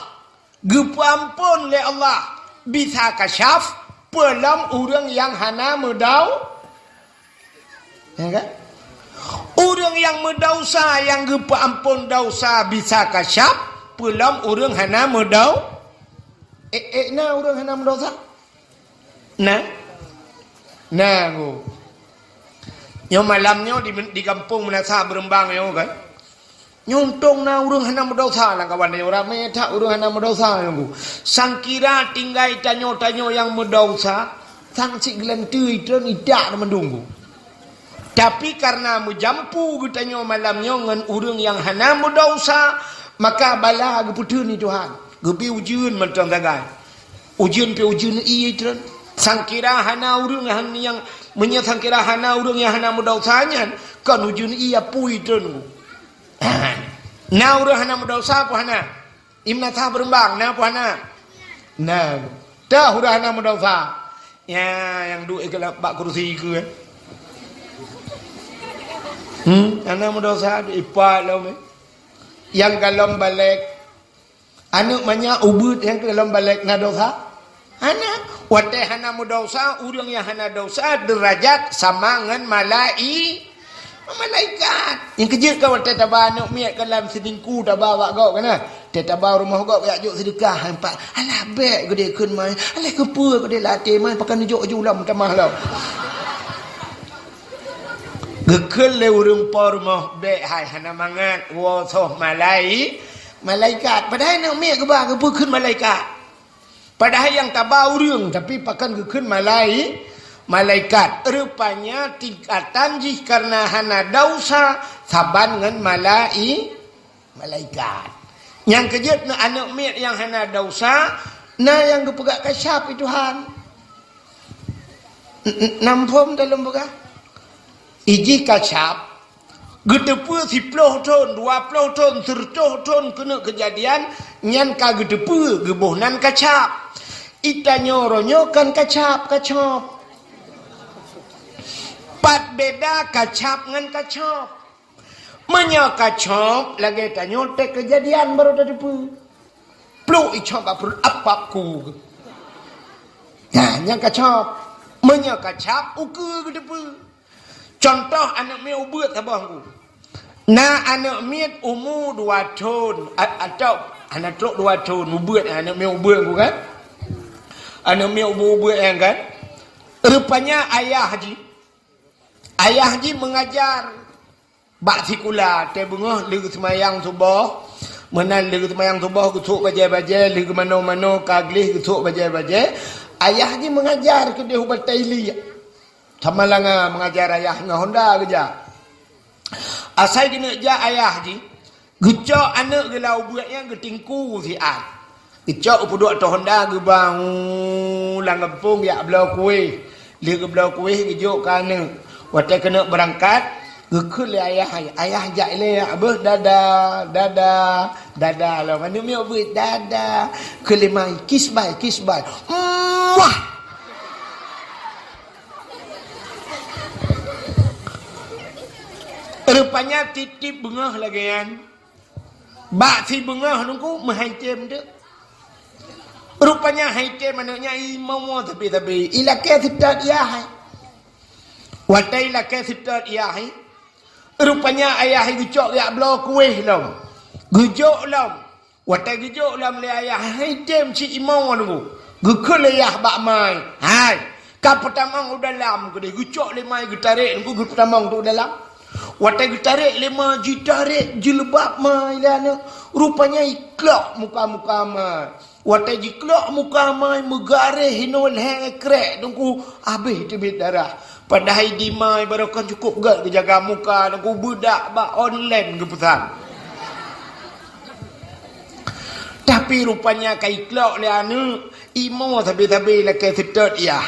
Geupeuamphon lé Allah, bisa kasyaf, peulom ureuëng nyang hana meudau-, ya kan? Ureuëng nyang meudausa nyang geupeuamphon dausa bisa kasyaf, peulom ureuëng hana meudau-, eh, eh, na ureuëng hana meudausa? Na? Na, go. Nyoe malam nyoe di, di gampông meunasah beureumbang nyoe kan. Nyoe untông na ureuëng hana meudausa lam kawan nyoe, ramé that ureuëng hana meudausa nyoe. Sangkira tinggai tanyoe-tanyoe nyang meudausa, sang cit geulanteue itreun idak mandum. Tapi kareuna meujampu geutanyoe malam nyoe ngon ureuëng nyang hana meudausa, maka bala geupeuteun lé Tuhan. Geubri ujeuen mantong sagai. Ujeuen pih ujeuen ie itreun. Sangkira hana ureuëng nyang, nyang, meunyoe sangkira hana ureuëng nyang hana meudausa nyan, kon ujeuen ie apui itreun. Na ureuëng hana meudausa peue hana? Imna sa beureumbang, na peue hana? Na. Tah ureuëng hana meudausa. Ya, nyang duek bak kursi keu, eh. Hmm, hana meudausa, ipat lom, eh. Nyang galom balek. Aneuk manyak ubit nyang galom balek na dosa? Hana. Watée hana meudausa, ureuëng nyang hana dausa deurajat sama ngon malai-, malaikat. Nyang keujeuet ka watée taba aneuk miet ka lam sidingku taba bak gob kana. Tée taba rumoh gob jak jok seudeukah empat. Alah bék geudeh kheun mai. Alah keupeue geudeh latée mai pakai neujok ju lam tamah lom. Geukheun lé ureuëng po rumoh bék hai hana mangat woe soh malai-, malaikat. Padahai aneuk miet geuba geupeu kheun malaikat. Padahai nyang taba ureuëng, tapi pakon geukheun malai-, malaikat. Rupanya tingkatan jih karena hana dausa saban ngon malai-, malaikat. Nyang keujeuet na aneuk miet nyang hana dausa, na nyang geupeugah kasyaf i Tuhan. N-, n-, nam phom dalam peugah. Ijih kasyaf, geuteupeue siploh thon, dua ploh thon, sireutoh thon keuneuk keujadian, nyan ka geuteupeue geuboh nan kasyaf. Itanyoe roh nyoe kan kasyaf, kasyaf. Pat beda kasyaf ngon kasyaf. Meunyoe kasyaf, lagèe tanyoe teuh keujadian barô tateupeue. Pluk icok bak pruet apap ku. Nah, nyan kasyaf. Meunyoe kasyaf, ukeue geuteupeue. Contoh aneuk miet ubeuet saboh ku. Na aneuk miet umu dua thon, a-, atau hana trok dua thon, ubeuet aneuk miet ubeuet ku kan? Aneuk miet umu ubeuet nyan kan? Rupanya ayah jih, ayah jih mengajar bak sikula, teuh beungoh lheueh seumayang suboh, meunan lheueh seumayang suboh geusok bajèe-bajèe, lheueh geumanoe-manoe ka gleh geusok bajèe-bajèe, ayah jih mengajar keudeh u Batèe Iliek. Samalanga mengajar ayah ngon honda geujak. Asai geuneuk jak ayah jih, geucok aneuk geuh lam ubeuet nyan geutingku siat. Geucok geupeuduek ateueh honda geuba u lam gampông geujak bloe kueh. Lheueh geubloe kueh geujok keu aneuk. Watèe keuneuk beurangkat, geukheun lé ayah, ayah jak ilèe, abeuh dada, dada, dada lom. Aneuk miet ubeuet dada. Kheun lé mai, kiss bye, kiss bye. Muah! Rupanya tiep-tiep beungoh lagèe nyan. Bak sibeungoh nungku meuhai tem teuk. Rupanya hai tem aneuk nyan imoe sabe-sabe. Ilakèe seutôt yah hai. Watèe ilakèe seutôt yah hai. Rupanya ayah hai geucok jak bloe kueh lom. Geujok lom. Watèe geujok lom lé ayah hai tem cit imoe nungku. Geukheun lé yah bak mai. Hai, ka peutamong u dalam keudeh, geucok lé mai geutarek nungku geupeutamong teuk u dalam. Watèe geutarek lé mai jitarek jilbab mai lé aneuk. Rupanya iklok muka-muka mai. Watèe jiklok muka mai meugaréh inoe lhèe krèk nungku abéh teubiet darah. Padahai di mai barô kon cukôp gèt geujaga muka, nungku beudak bak online geupeusan. Tapi rupanya ka iklok lé aneuk, imoe sabe-sabe lakèe seutôt yah.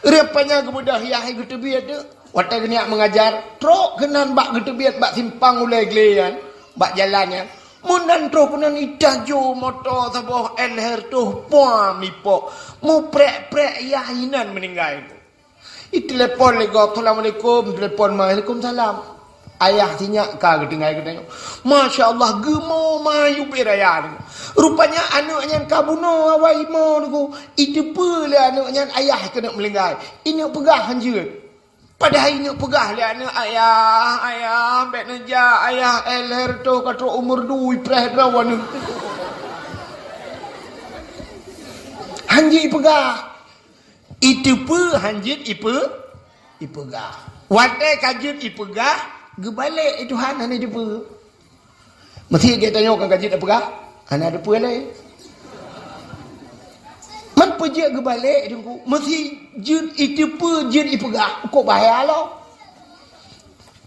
Rupanya geubeudôh yah geuteubiet teuk. Watèe geuniat meungajar, trok keunan bak geuteubiet bak simpang ulèe glé nyan, bak jalan nyan. Meunan trok keunan itajô moto saboh L R toh pua mipok. Muprèk-prèk yah inan meuninggai. Itelepon lé gob, "Assalamualaikum." Telepon, "Waalaikumsalam." Ayah sinyak ka geutinggai geutanyoe. Masya Allah, geumo mayu ubé raya nyoe. Rupanya aneuk nyan ka bunoe awai imoe nungku. Iteupeue lé aneuk nyan ayah keuneuk meulinggai. Ineuk peugah hanjeuet. Padahai ineuk peugah lé aneuk, "Ayah, ayah, bèk neujak, ayah, L R toh ka trok umur dua ipreh droe aneuk." Hanjeuet ipeugah. Iteupeue hanjeuet ipe-, ipeugah. Watèe ka jeuet ipeugah, geubalek i Tuhan hana iteupeue. Meusi geutanyoe ka jeuet ipeugah, hana iteupeue lé. Man peue jeuet geubalek teungku, meusi jeuet iteupeue jeuet ipeugah, kok bahaya lom.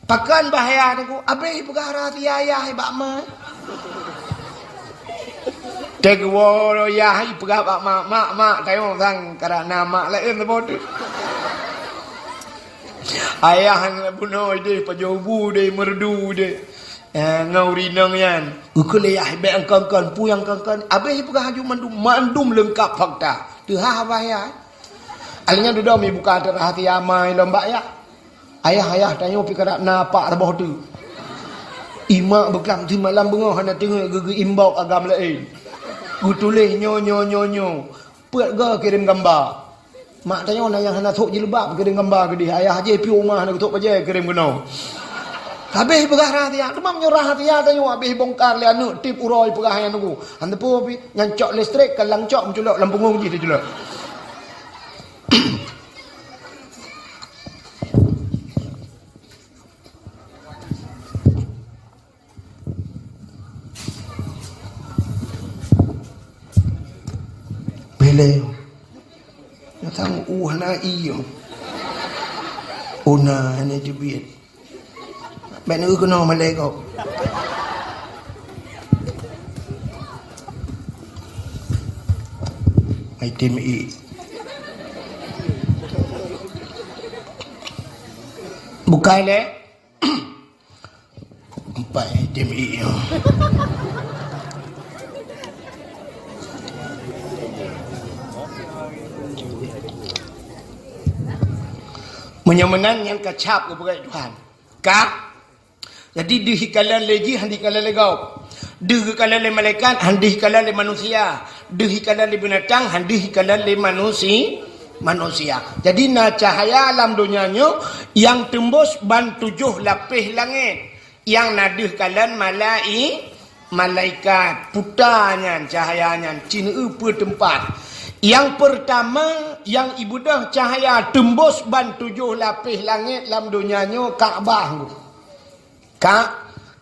Pakon bahaya teungku, abéh ipeugah rahsia yah bak ma. Teuh geuwoe yah ipeugah bak ma, "Mak, mak, tanyoe sang karab na mak laén saboh teuk." Ayah bunoe deh, pajoh bu deh, merdu deh. Eh, ngon ureueng inong nyan. Geukheun lé yah, "Bèk angkon-kon, peue nyang kon-kon." Abéh ipeugah laju mandum, mandum leungkap fakta. Teuhah abah yah. Akhirnya dudoe mi buka rahsia ma ilom bak yah. Ayah-ayah tanyoe pih karab na apak saboh teuk. Imak beuklam simalam beungoh hana teungeut geu-, geuimbok agam laén. Geutuléh nyoe, nyoe, nyoe, nyoe. Peuet goe kirém gamba. Mak tanyoe na nyang hana sôk jilbab kirém gamba keudeh. Ayah jih piôh uma hana geusôk bajèe kirém keunoe. Habéh peugah rahsia. Teuma meunyoe rahsia tanyoe habéh bongkar lé aneuk tiep uroe peugah nyan teungku. Hana peue pih nyan cok listrik, kalang cok meuculok lam punggong jih teuculok. Pele. Nyang sang u hana i yo. Ona hana teubiet. Bèk neukeunoe malèe gob. Ai tem ié. Bukai lé. Empat ai tem ié. Meunyoe meunan nyan ka cap geupeugah Tuhan. Ka. Jadi deuh ikalon lé jih, hana ikalon lé gob. Deuh geukalon lé malaikat, hana deuh ikalon lé manusia. Deuh ikalon lé binatang, hana deuh ikalon lé manusi-, manusia. Jadi na cahaya lam donya nyoe nyang teumbus ban tujoh lapéh langét. Nyang na deuh kalon malai-, malaikat. Puta nyan cahaya nyan, ci neueu peue teumpat. Nyang peurtama, nyang ibeudôh cahaya teumbus ban tujoh lapéh langét lam donya nyoe Ka'bah. Ka-,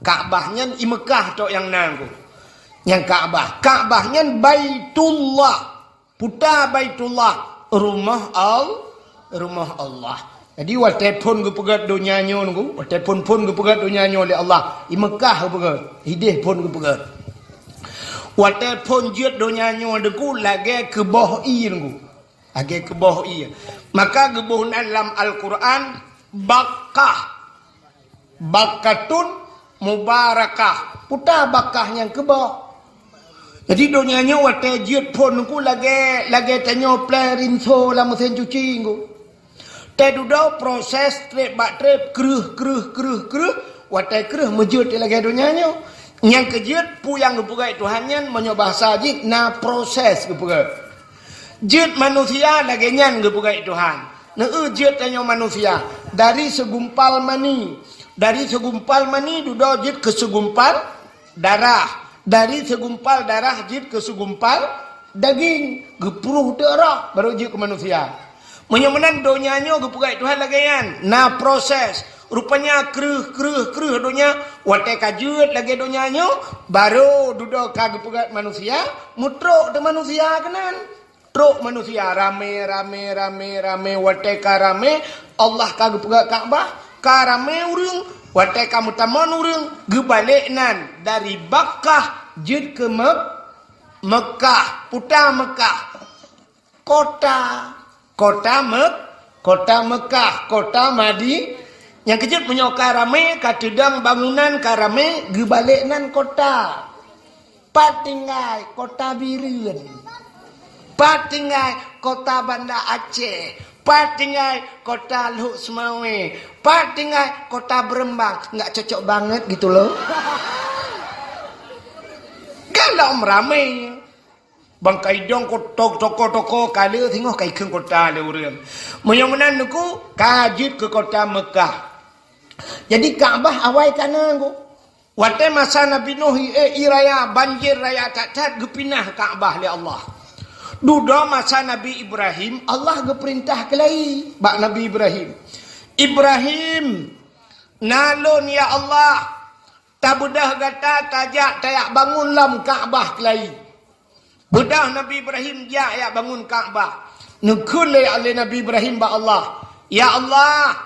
Ka'bah nyan i Meukah tok nyang na ngon. Nyang Ka'bah. Ka'bah nyan Baitullah. Puta Baitullah, rumoh Al-, rumoh Allah. Jadi watèe phôn geupeugèt donya nyoe nunggu, watèe phôn-phôn geupeugèt donya nyoe lé Allah, i Meukah geupeugèt, idéh phôn geupeugèt. Watèe phôn jeuet donya nyoe nunggu lagèe keuboh ié nunggu. Lagèe keuboh ié. Maka geuboh nan lam Al-Qur'an, Bakkah. Bakkatun mubarakah. Puta Bakkah nyang keuboh. Jadi donya nyoe watèe jeuet phôn nunggu lagèe, lagèe tanyoe pleng rinso lam meusén cuci nunggu. Teududoe proses trép bak trép, kreueh, kreueh, kreueh, kreueh, watèe kreueh meujeuet lagèe donya nyoe. Nyang keujeuet peue nyang geupeugèt Tuhan nyan, meunyoe bahasa jih na proses geupeugèt. Jeuet manusia lagèe nyan geupeugèt Tuhan. Neueu jeuet tanyoe manusia dari segumpal mani. Dari segumpal mani dudoe jeuet keu segumpal darah. Dari segumpal darah jeuet keu segumpal daging. Geupruh teuk roh, barô jeuet keu manusia. Meunyoe meunan donya nyoe geupeugèt Tuhan lagèe nyan, na proses. Rupanya kreueh, kreueh, kreueh donya, watèe ka jeuet lagèe donya nyoe, barô dudoe ka geupeugèt manusia, meutrok teuk manusia keunan. Trok manusia ramé, ramé, ramé, ramé, watèe ka ramé, Allah ka geupeugèt Ka'bah, ka ramé ureueng, watèe ka meutamong ureueng, geubalek nan dari Bakkah jeuet keu Mek-, Meukah, puta Meukah. Kota, kota Mek-, kota Meukah, kota Madi-, nyang keujeuet meunyoe ka ramé, ka teudong bangunan ka ramé, geubalek nan kota. Pat tinggai kota Bireuen. Pat tinggai kota Banda Aceh. Pat tinggai kota Lhok Seumawé. Pat tinggai kota Beureumbang. Nggak cocok banget gitu loh. Galom ramé. Bang ka idong ko-, to-, toko-toko ka le singoh ka ikheun kota lé ureueng. Meunyoe meunan nunggu, ka jeuet keu kota Meukah. Jadi Ka'bah awai ka na nunggu. Watèe masa Nabi Nuh, eh, ie raya, banjir raya that-that, geupinah Ka'bah lé Allah. Dudoe masa Nabi Ibrahim, Allah geupeurintah keulayi bak Nabi Ibrahim. "Ibrahim, na lôn ya Allah, tabeudôh gata tajak tayak bangun lom Ka'bah keulayi." Beudôh Nabi Ibrahim jak yak bangun Ka'bah. Neukheun lé, lé Nabi Ibrahim bak Allah, "Ya Allah,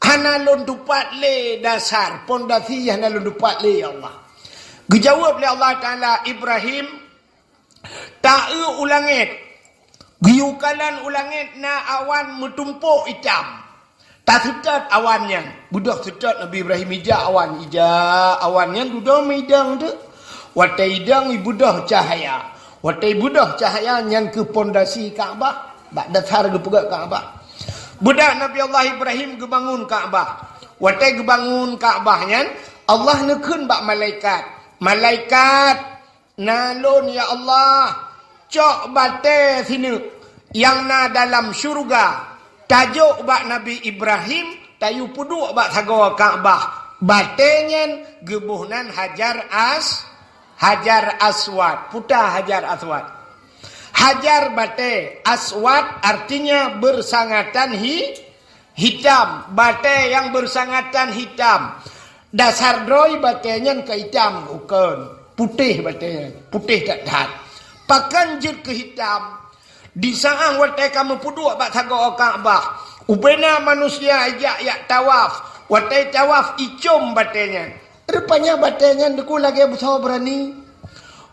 hana lôn tupat lé dasar, pondasi hana lôn tupat lé, ya Allah." Geujaweueb lé Allah Taala, "Ibrahim, taeu u langét." Geuyue kalon u langét na awan meutumpôk itam. Taseutôt awan nyan. Beudôh seutôt Nabi Ibrahim ijak awan, ijak awan nyan dudoe meudong teuk. Watèe idong ibeudôh cahya. Watèe ibeudôh cahya nyan keu pondasi Ka'bah, bak dasar geupeugah Ka'bah. Beudôh Nabi Allah Ibrahim geubangun Ka'bah. Watèe geubangun Ka'bah nyan, Allah neukheun bak malaikat, "Malaikat, na lôn, ya Allah, cok batèe sineuk nyang na dalam syeuruga, tajok bak Nabi Ibrahim, tayue peuduek bak sagoe Ka'bah." Batèe nyan geuboh nan Hajar As-, Hajar Aswad. Peue Hajar Aswad? Hajar batèe, aswad artinya bersangatan hi-, hitam, batèe nyang bersangatan hitam. Dasar droe batèe nyan ka itam, bukon putéh batèe nyan, putéh that-that. Pakon jeuet keu hitam? Di saát watèe ka meupeuduek bak sagoe Ka'bah, Ubena manusia ijak yak tawaf, watée tawaf icom batée nyan. Rupanya batée nyan deuku lagée busoe beurani.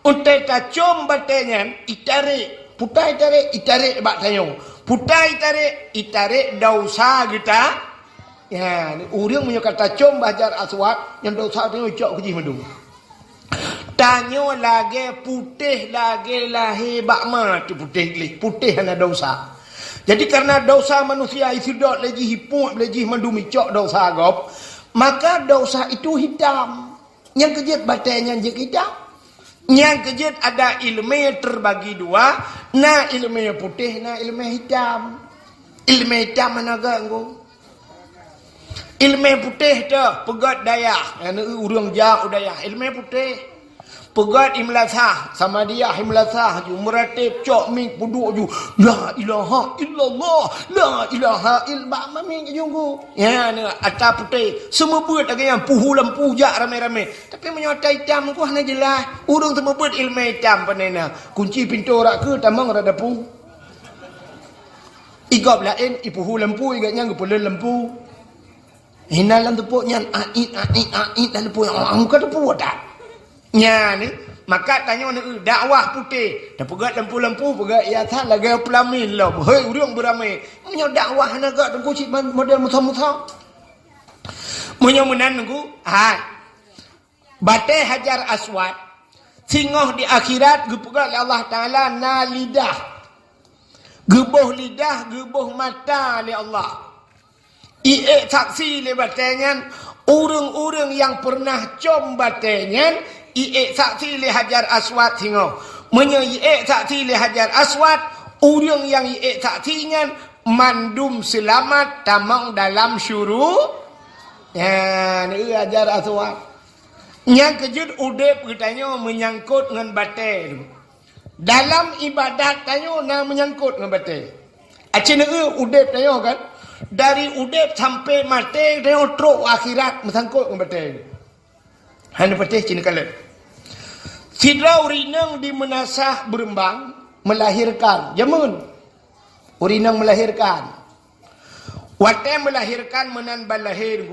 Untée tacom batée nyan, itarek. Putai tarek, itarek bak tanyoe. Putai tarek, itarek dausa geuta. Ya, ureuëng meunyoe ka tacom bak Hajar Aswad, nyan dausa tanyoe icok keujih mandum. Tanyoe lagée putéh lagée lahé bak ma teuh putéh gleh, putéh hana dausa. Jadi karena dausa manusia iseudot lé jih, ipuek lé jih mandum icok dausa gob, maka dausa itu hitam. Nyang keujeuet batée nyan jeuet hitam. Nyang keujeuet ada ileumé terbagi dua, na ileumé putéh, na ileumé hitam. Ileumé hitam hana geuh nggu. Ileumé putéh teuh peugét dayah, nyang ureuëng jak u dayah, ileumé putéh. Peugét imlasah, sama dia imlasah ju, meuratéb cok mik peuduek ju, la ilaha illallah, la ilaha ill-, bak mamik ju nggu. Ya, ni ata putéh, seumeubeuet lagée nyan puhu lampu jak ramé-ramé. Tapi meunyoe ata itam ku hana jeulaih, ureuëng seumeubeuet ileumé itam pane na. Kunci pintoe rak keu tamong rada pu. Igob laén ipuhu lampu, igat nyang geupeuleuen lampu. Hina lam teupok nyan, ait, ait, ait, lam teupok nyan, ah, muka teupok dak. Nyan, eh, maka tanyoe neu dakwah putéh. Tapeugét lampu-lampu, peugét ia that lagée peulamin lom. Hei, ureuëng beuramé. Meunyoe dakwah hana gak teungku cit man-, model musa-musa. Meunyoe meunan teungku, hai. Batée Hajar Aswad, singoh di akhirat geupeugah lé Allah Taala na lidah. Geuboh lidah, geuboh mata lé Allah. Iék saksi lé batée nyan, ureuëng-ureuëng nyang peureunah com batée nyan, iék saksi lé Hajar Aswad singoh. Meunyoe iék saksi lé Hajar Aswad, ureuëng nyang iék saksi nyan mandum seulamat tamong dalam syuru-, nyan, eu Hajar Aswad. Nyang keujeuet udeb geutanyoe meunyangkot ngon batée. Dalam ibadat tanyoe na meunyangkot ngon batée. Aci neu udeb tanyoe kan? Dari udeb sampai maté tanyoe trok u akhirat meusangkot ngon batée. Hana patéh cina kalon. Sidroe ureuëng inong di Meunasah Beureumbang meulahirkan. Jameun. Ureuëng inong meulahirkan. Watée meulahirkan meunan ban lahé,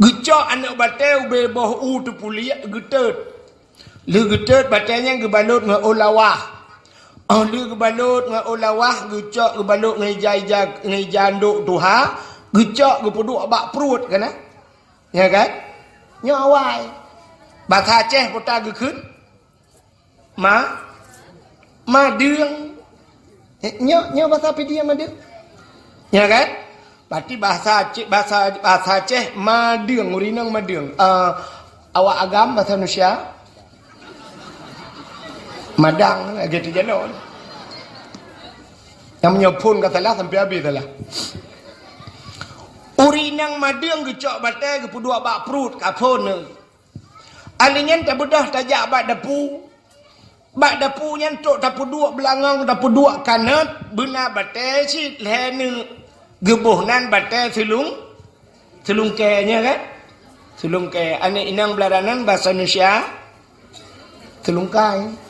geucok aneuëk batée ubé boh u teupuliek geutot. Lheueh geutot batée nyan geubalot ngon ôn lawah. Óh lheueh geubalot ngon ôn lawah, geucok geubalot ngon ija-ija, ngon ija andok tuha, geucok geupeuduek bak pruet kana. Nya kan? Nyoe awai. Basa Aceh peue ta geukheun? Ma-, madeueng. Eh, nyoe, nyoe basa Pidie madeueng. Nya kan? Berarti basa Aceh, basa, basa Aceh madeueng, ureuëng inong madeueng. Eh, awak agam basa Indonesia? Madang, lagée tu jalan. Nyang meunyoe phon ka salah, sampai habéh salah. Ureuëng inong madeueng geucok batée geupeuduek bak pruet ka phon. Alèh nyan tabeudôh tajak bak dapu. Bak dapu nyan trok tapeuduek beulangong, tapeuduek kanot, beuna batée cit lhée neuk. Geuboh nan batée seulung, seulungkée nya kan? Seulungkée. Aneuëk inong beularanan basa Indonesia seulungkai.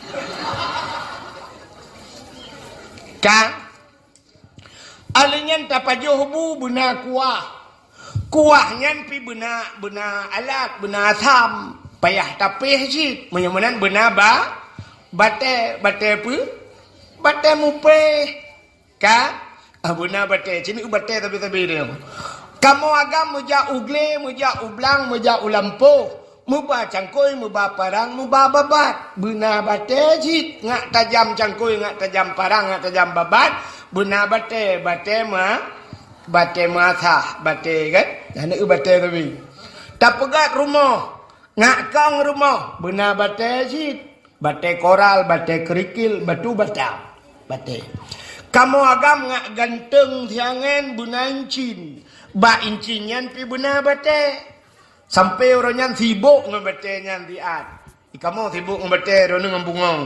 Ka Alèh nyan tapajoh bu beuna kuah. Kuah nyan pi beuna, beuna alat, beuna asam. Payah tapéh cit. Meunyoe meunan beuna ba-, batée, batée peue? Batée mupéh. Ka? Ah, beuna batée. Cit batée sabe-sabe teuh. Kamoe agam meujak u glé, meujak u blang, meujak u lampôh. Meuba cangkôi, meuba parang, meuba babat. Beuna batée cit. Ngat tajam cangkôi, ngat tajam parang, ngat tajam babat. Beuna batée, batée ma-, batée meuasah, batée kan? Hana eu batée sabe. Tapeugét rumoh, ngat kong rumoh. Beuna batée cit. Batée koral, batée kerikil, batu bata. Batée. Kamoe agam ngat ganteng siangen beuna incin. Bak incin nyan pi beuna batée. Sampai uroe nyan sibok ngon batée nyan siat. Di kamoe sibok ngon batée, droeneuh ngon bungong.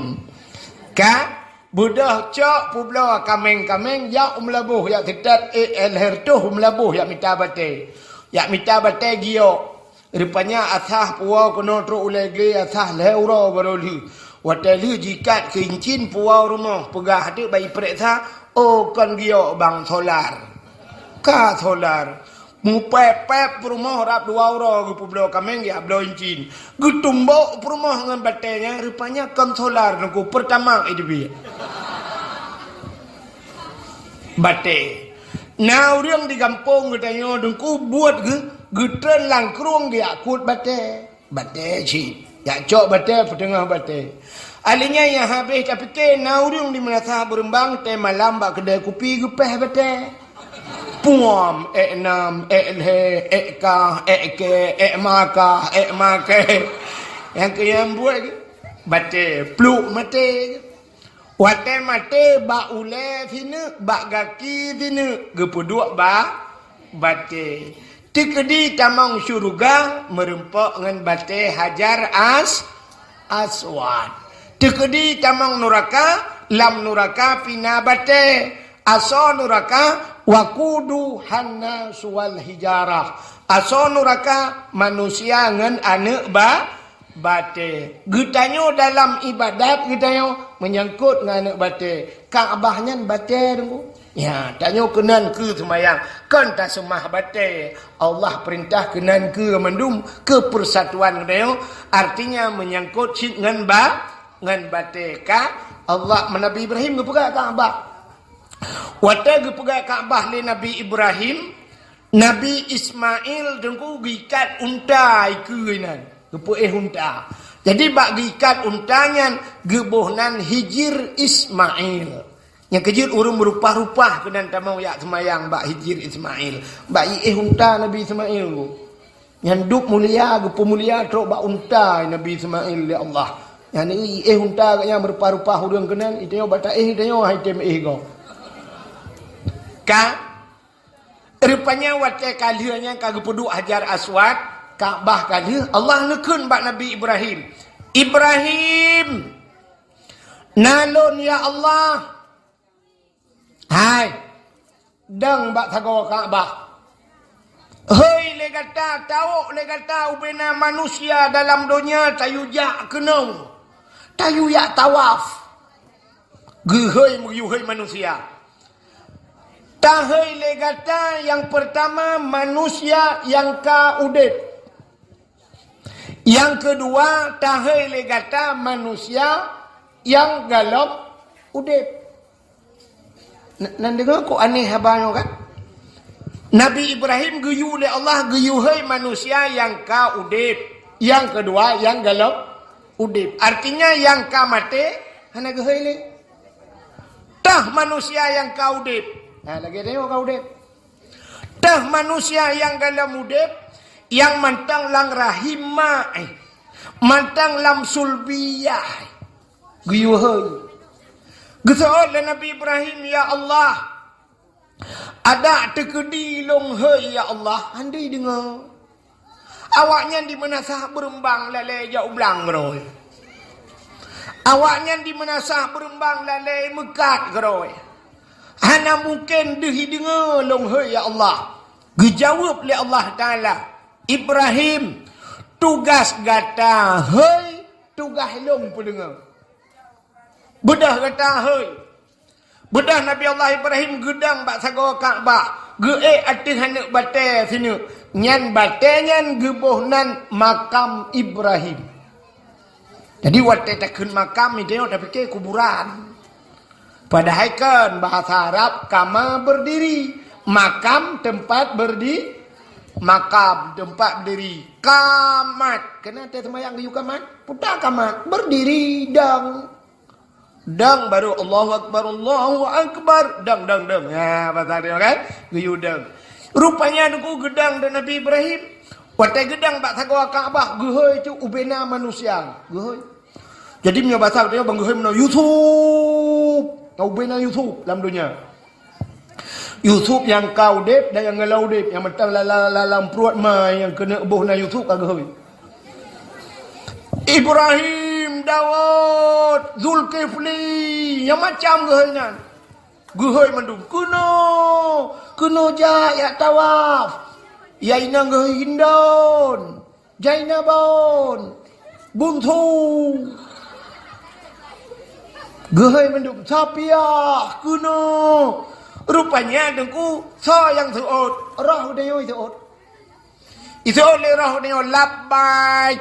Ka? Beudôh cok peubloe kaméng-kaméng, jak u Meulaboh, jak seutet, eh, eh, lhée reutôh u Meulaboh, jak mita batée. Jak mita batée giok. Rupanya asah puwoe keunoe trok ulée glé, asah lhée uroe barô lheueh. Watée lheueh jikat keu incin puwoe rumoh, peugah teuk bak iprek sa, Oh, kon giok bang solar. Ka solar. Mupép-pép peurumoh rab dua uroe geupeubloe kaméng geujak bloe incin. Geutumbok peurumoh ngon batée nyan, rupanya kon solar Teungku, Pertamax jiteubiet. Batée. Na ureuëng di gampông geutanyoe Teungku buet geu-, geutreun lam krueng geujak kuet batée. Batée cit. Jak cok batée, peuteungoh batée. Akhirnya nyang habéh tapike na ureuëng di Meunasah Beureubang, tée malam bak keudée kupi geupéh batée. Puam, ék nam, ék lhée, ék kah, ék kée, ék makah, ék makée. Nyang keu nyang buet geuh, batée, pluek maté. Watée maté bak ulée sineuk, bak gaki sineuk, geupeuduek ba-, batée. Teukeudi tamong syeuruga meureumpok ngon batée Hajar As-, Aswad. Teukeudi tamong nuraka, lam nuraka pih na batée. Asoe nuraka, waquduhan nasu wal hijarah. Asoe nuraka manusia ngon aneuëk ba-, batée. Geutanyoe dalam iébadat geutanyoe meunyangkot ngon aneuëk batée. Ka'bah nyan batée Teungku. Ya, tanyoe keunan keu seumayang, kon taseumah batée. Allah peurintah keunan keu mandum keu peusatuan geutanyoe. Artinya meunyangkot cit ngon ba-, ngon batée ka Allah, Nabi Ibrahim geupeugah Ka'bah. Watée geupeugah Ka'bah lé Nabi Ibrahim, Nabi Ismail Teungku geuikat unta ikeue inan, geupeuéh unta. Jadi bak geuikat unta nyan geuboh nan Hijir Ismail. Nyang keujeuet ureuëng meurupah-rupah keunan tamong jak seumayang bak Hijir Ismail. Bak jiéh unta Nabi Ismail Teungku. Nyan dub mulia, geupeumulia trok bak unta Nabi Ismail lé Allah. Nyan jiéh unta gobnyan meurupah-rupah ureuëng keunan, itanyoe bak taéh itanyoe hai tem éh gob. Ka Rupanya watée ka lheueh nyan ka geupeuduek Hajar Aswad, Ka'bah ka lheueh, Allah neukheun bak Nabi Ibrahim, "Ibrahim, na lôn ya Allah." Hai, dong bak sagoe Ka'bah. Hôi lé gata, tawök lé gata ubena manusia dalam donya tayue jak keunoe. Tayue jak tawaf. Geuhôi meuyue hôi manusia. Tahôi lé gata nyang peurtama manusia nyang ka udeb. Nyang keudua tahôi lé gata manusia nyang galom udeb. N-, nan deungoe kok aneh haba nyoe kan? Nabi Ibrahim geuyue lé Allah geuyue hôi manusia nyang ka udeb. Nyang keudua nyang galom udeb. Artinya nyang ka maté hana geuhôi lé. Tah manusia nyang ka udeb. Nah, lagée tanyoe ka udeb. Tah manusia nyang galom udeb, nyang mantong lam rahim ma, eh, mantong lam sulbiyah, eh, geuyue hôi. Geuseuôt lé Nabi Ibrahim, "Ya Allah, adak teukeudi lôn hôi, ya Allah." Hana deungoe. Awaknyan di Meunasah Beureubang lalée jak u blang keudroe. Awaknyan di Meunasah Beureubang lalée meukat keudroe. Hana mungken deuh jideungoe lôn hôi, ya Allah. Geujaweueb lé Allah Taala, "Ibrahim, tugaih gata hôi, tugaih lôn peudeungoe." Beudôh gata hôi. Beudôh Nabi Allah Ibrahim geudong bak sagoe Ka'bah, geuék ateueh aneuëk batée sineuk. Nyan batée nyan geuboh nan makam Ibrahim. Jadi watée takheun makam, tanyoe tapike kuburan. Padahai kan bahasa Arab kama berdiri, makam tempat berdi-, makam tempat berdiri. Kamat, keunan teuh seumayang geuyue kamat, puta kamat, berdiri dong. Dong baru Allahu Akbar, Allahu Akbar. Dong, dong, dong. Ha, bahasa dia kan? Geuyue dong. Rupanya Teungku geudong dong Nabi Ibrahim. Watée geudong bak sagoe Ka'bah, geuhôi cit ubena manusia. Geuhôi. Jadi meunyoe bahasa dia bang geuhôi meunan Yusuf. Ubena Yusuf lam donya. Yusuf nyang ka udeb dan nyang galom udeb, nyang mantong lam, lam, lam, lam pruet ma nyang keuneuk boh na Yusuf ka geuhôi. Ibrahim, Daud, Zulkifli, nyang macam geuhôi nyan. Geuhôi mandum. Keunoe, keunoe jak, jak tawaf. Ya inong geuhôi indon. Jainabon, Bunsu. Geuhôi mandum, soe piôh keunoe. Rupanya Teungku, soe nyang seuôt? Roh geutanyoe seuôt. Iseuôt lé roh geutanyoe, "Labbaik."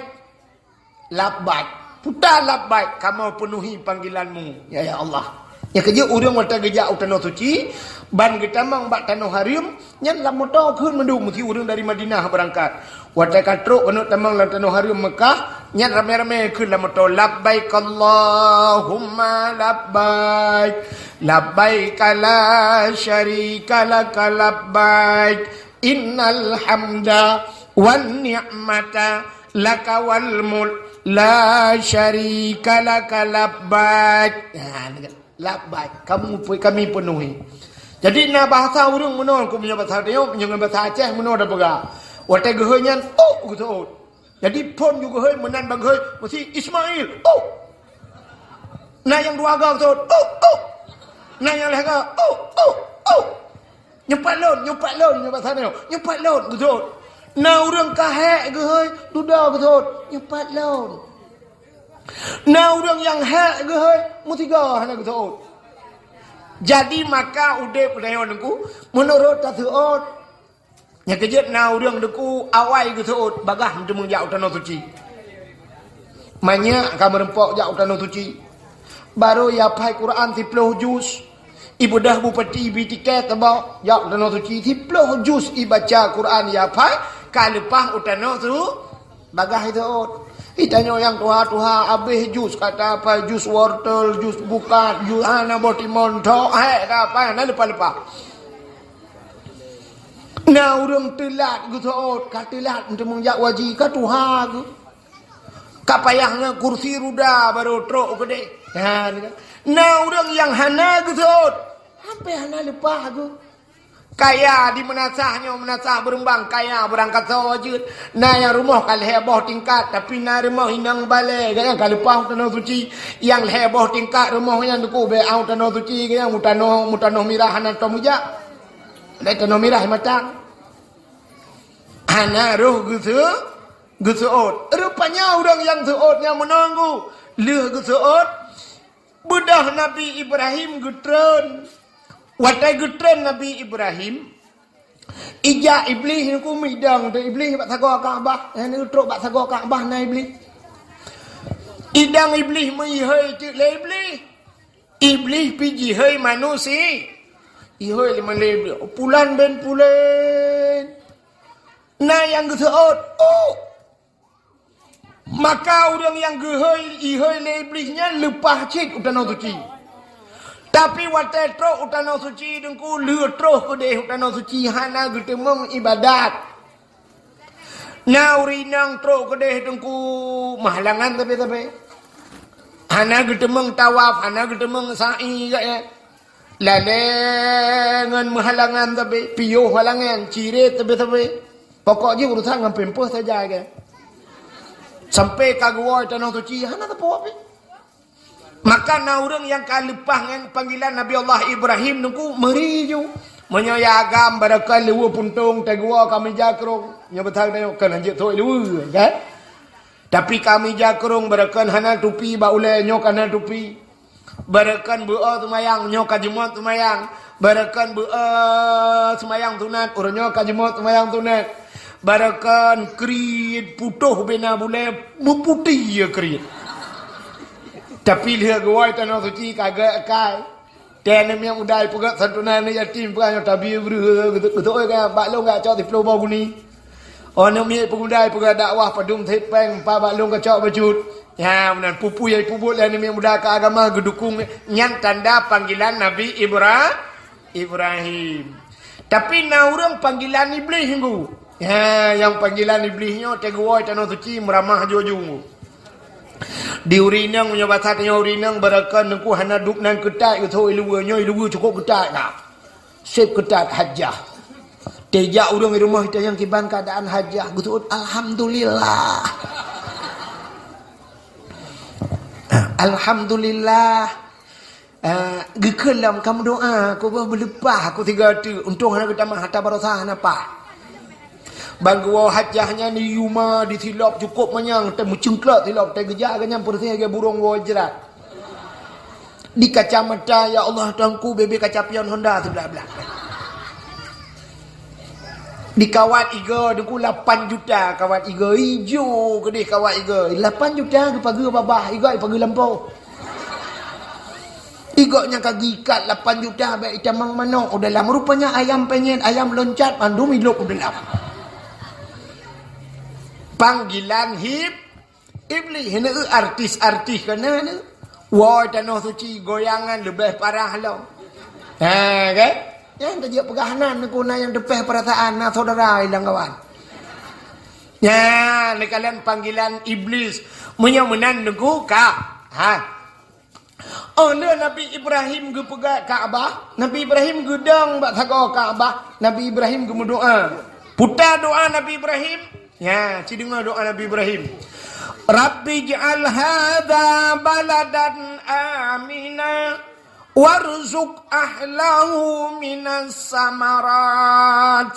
Labbaik. Puta labbaik, kamoe peunuhi panggilanmu, ya, ya Allah. Nyang keujeuet ureuëng watée geujak u tanoh suci, ban geutamong bak tanoh hareuem, nyan lam moto kheun mandum, meusti ureuëng dari Madinah beurangkat. Watée ka trok keuneuk tamong lam tanoh hareuem Meukah, nyan ramé-ramé kheun lam moto, "Labbaik Allahumma labbaik, labbaik la syarika laka labbaik, innal hamda wan ni'mata laka wal mulk, la syarika laka labbaik." Nah, Labbaik, kamu pu-, kami peunuhi. Jadi na bahasa ureuëng meunoe, keu meunyoe bahasa Aceh, meunyoe ngon bahasa Aceh meunoe tapeugah. Watée geuhôi nyan, "Oh," geuseuôt. Jadi phon ju geuhôi meunan bak geuhôi, meusti Ismail, "Oh." Na nyang dua go geuseuôt, "Oh, oh." Na nyang lhée go, "Oh, oh, oh." "Nyoe pat lôn, nyoe pat lôn," nyoe bahasa nyoe, "Nyoe pat lôn," geuseuôt. Na ureuëng ka hék geuhôi, dudoe geuseuôt, "Nyoe pat lôn." Na ureuëng nyang hék geuhôi, meusigoe hana geuseuôt. Jadi maka udeb tanyoe Teungku, meunurot taseuôt. Nyang keujeuet na ureuëng Teungku awai geuseuôt, bagaih meuteumé jak u tanoh suci. Manyak ka meureumpok jak u tanoh suci. Barô ihafai Quran siploh juz. Ibeudôh bupati, ibi tiket teuboh, jak u tanoh suci, siploh juz ibaca Quran ihafai, ka leupah u tanoh su-, bagaih seuôt. Itanyoe nyang tuha-tuha, abéh juz, ka tahafai juz wortel, juz bukat, juz hana boh timon, thok, hék, ka apa, na leupah-leupah. Na ureuëng teulat geuseuôt, ka teulat meuteumé jak u haji, ka tuha geuh. Ka payah ngon kursi ruda barô trok u keudeh. Ha, na ureuëng nyang hana geuseuôt, sampai hana leupah geuh. Kaya di meunasah nyoe, meunasah beureumbang, kaya beurangkat soe jeuet. Na nyang rumoh ka lhée boh tingkat, tapi na rumoh inong balée, gobnyan ka leupah u tanoh suci. Nyang lhée boh tingkat rumoh nyan Teungku, bék u tanoh suci, gobnyan meutanoh, meutanoh mirah hana tom geujak. Lé tanoh mirah matang. Hana roh geuseu-, geuseuôt. Rupanya ureuëng nyang seuôt nyang meunoe Teungku, lheueh geuseuôt, beudôh Nabi Ibrahim geutreun. Watée geutreun Nabi Ibrahim, ijak Iblih Teungku, midang teuh Iblih bak sagoe Ka'bah. Nyang trok bak sagoe Ka'bah na Iblih. Idang Iblih meuihôi cit lé Iblih. Iblih pih jihôi manusia. Ihôi lé malée, "Pulan bin pulan." Na nyang geuseuôt, "Oh!" Maka ureuëng nyang geuhôi, ihôi lé Iblih nyan leupah cit u tanoh suci. Tapi watée trok u tanoh suci Teungku, lheueh troh keudeh u tanoh suci, hana geuteumeung iébadat. Na ureuëng inong trok keudeh Teungku, meuhalangan sabe-sabe. Hana geuteumeung tawaf, hana geuteumeung sa'i gobnyan. Lalée ngon meuhalangan sabe, piôh halangan, cirét sabe-sabe. Pokok jih urusan ngon pampers saja, kan. Sampai ka geuwoe tanoh suci, hana sapeue pih. Maka na ureuëng nyang ka leupah ngon panggilan Nabi Allah Ibrahim Teungku, meuri ju. Meunyoe ya agam, barokon luweue puntông, teuguwoe ka mija krueng. Nyoe beuthat tanyoe, kon hanjeuet thok luweue, kan? Tapi ka mija krueng, barokon hana tupi bak ulée, nyoe ka na tupi. Barokon beu-o seumayang, nyoe ka jeumöt seumayang. Barokon beu-o seumayang sunat, uroe nyoe ka jeumöt seumayang sunat. Barokon kriet putôh bina bulée, meuputéh ie kriet. Tapi lheueh geuwoe tanoh suci ka geukai. Teuh aneuk miet muda ipeugöt santunan aneuk yatim, peugah nyoe tabi breuh, geutu-, geutu'oh ka bak lôn gak cok siploh boh guni. Oh, aneuk miet peumuda ipeugöt dakwah padum thép péng, empat bak lôn ka cok bacut. Ya, meunan pupui nyang ipubuet lé aneuk miet muda keu agama geudukung, nyan tanda panggilan Nabi Ibra-, Ibrahim. Tapi na ureuëng panggilan Iblih nyoe. Ya, nyang panggilan Iblih nyoe teuguwoe tanoh suci meuramah juju. Di ureuëng inong, meunyoe basa tanyoe ureuëng inong, barokon Teungku hana duek nan keutat, geuseuôt iluweue, nyoe iluweue cukôp keutat ka. Seb keutat Hajjah. Teujak ureuëng di rumoh itanyong kiban keuadaan Hajjah, geuseuôt, "Alhamdulillah." Alhamdulillah. Ah, geukheun lom ka meudoa, ku boh meuleupah, ku sigoe teuk. Untông hana geutamah, harta baroesa hana paih. Ban geuwoe Hajjah nyan di yuma, di silop cukôp manyang, teuh meucungklot silop, teuh geujak geuh nyan peureuseh lagée burông woe jrat. Di kacamata, ya Allah, Tuhanku, bebe kaca pion Honda siblah-blah. Di kawat iga, Teungku, lapan juta kawat iga. Ijo keudeh kawat iga. Lapan juta geupageue babah, iga ipageue lampôh. Iga nyang ka geuikat lapan juta bèk itamong manok u dalam. Rupanya ayam penyet, ayam loncat, mandum ilop u dalam. Panggilan hib-, Iblih, hana eu artis-artis ka na ni. Woi, tanoh suci goyangan leubeh parah lom. Ha, kan? Nyang tajak peugah nan, Teungku, na nyang teupeh peurasaan, na saudara ilang kawan. Nyan, neukalon panggilan Iblis. Meunyoe meunan, Teungku, ka. Ha. Oh, lé Nabi Ibrahim geupeugah Ka'bah, Nabi Ibrahim geudong bak sagoe Ka'bah, Nabi Ibrahim geumeudoa. Puta doa Nabi Ibrahim. Ya, ci deungoe doa Nabi Ibrahim. "Rabbi ij'al hadza baladan amina warzuq ahlahu minas samarat."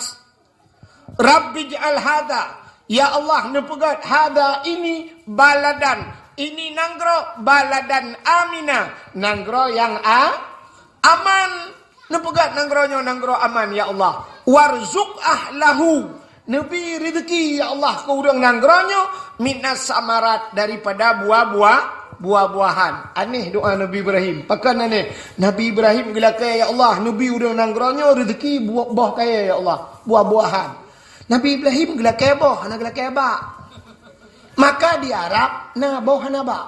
"Rabbi ij'al hadza," ya Allah, neupeugét, "hadza, ini, baladan, ini nanggroe, baladan amina, nanggroe nyang a-, aman." Neupeugét nanggroe nyoe nanggroe aman, ya Allah. "Warzuq ahlahu," neubi rezeki, ya Allah, keu ureuëng nanggroe nyoe, "minas samarat," daripada buah-buah, buah-buahan. Aneh doa Nabi Ibrahim. Pakon aneh? Nabi Ibrahim geulakée, "Ya Allah, neubi ureuëng nanggroe nyoe rezeki bu-, boh kayée, ya Allah, buah-buahan." Nabi Ibrahim geulakée boh, hana geulakée bak. Maka di Arab na boh hana bak.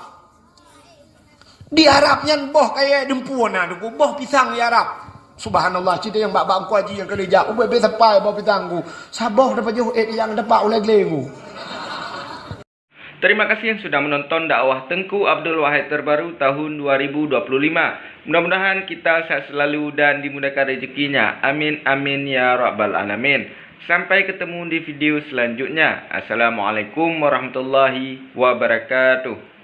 Di Arab nyan boh kayée dumpeue na, Teungku, boh pisang di Arab. Subhanallah, cit nyang bak-bak Teungku Haji nyang ka lheueh jak, ubé-bé sapai boh pisang, Teungku. Saboh dapat jih ék nyang dapat ulée glé, Teungku. Terima kasih yang sudah menonton dakwah Tengku Abdul Wahid terbaru tahun dua ribu dua puluh lima. Mudah-mudahan kita sehat selalu dan dimudahkan rezekinya. Amin, amin, ya rabbal alamin. Sampai ketemu di video selanjutnya. Assalamualaikum warahmatullahi wabarakatuh.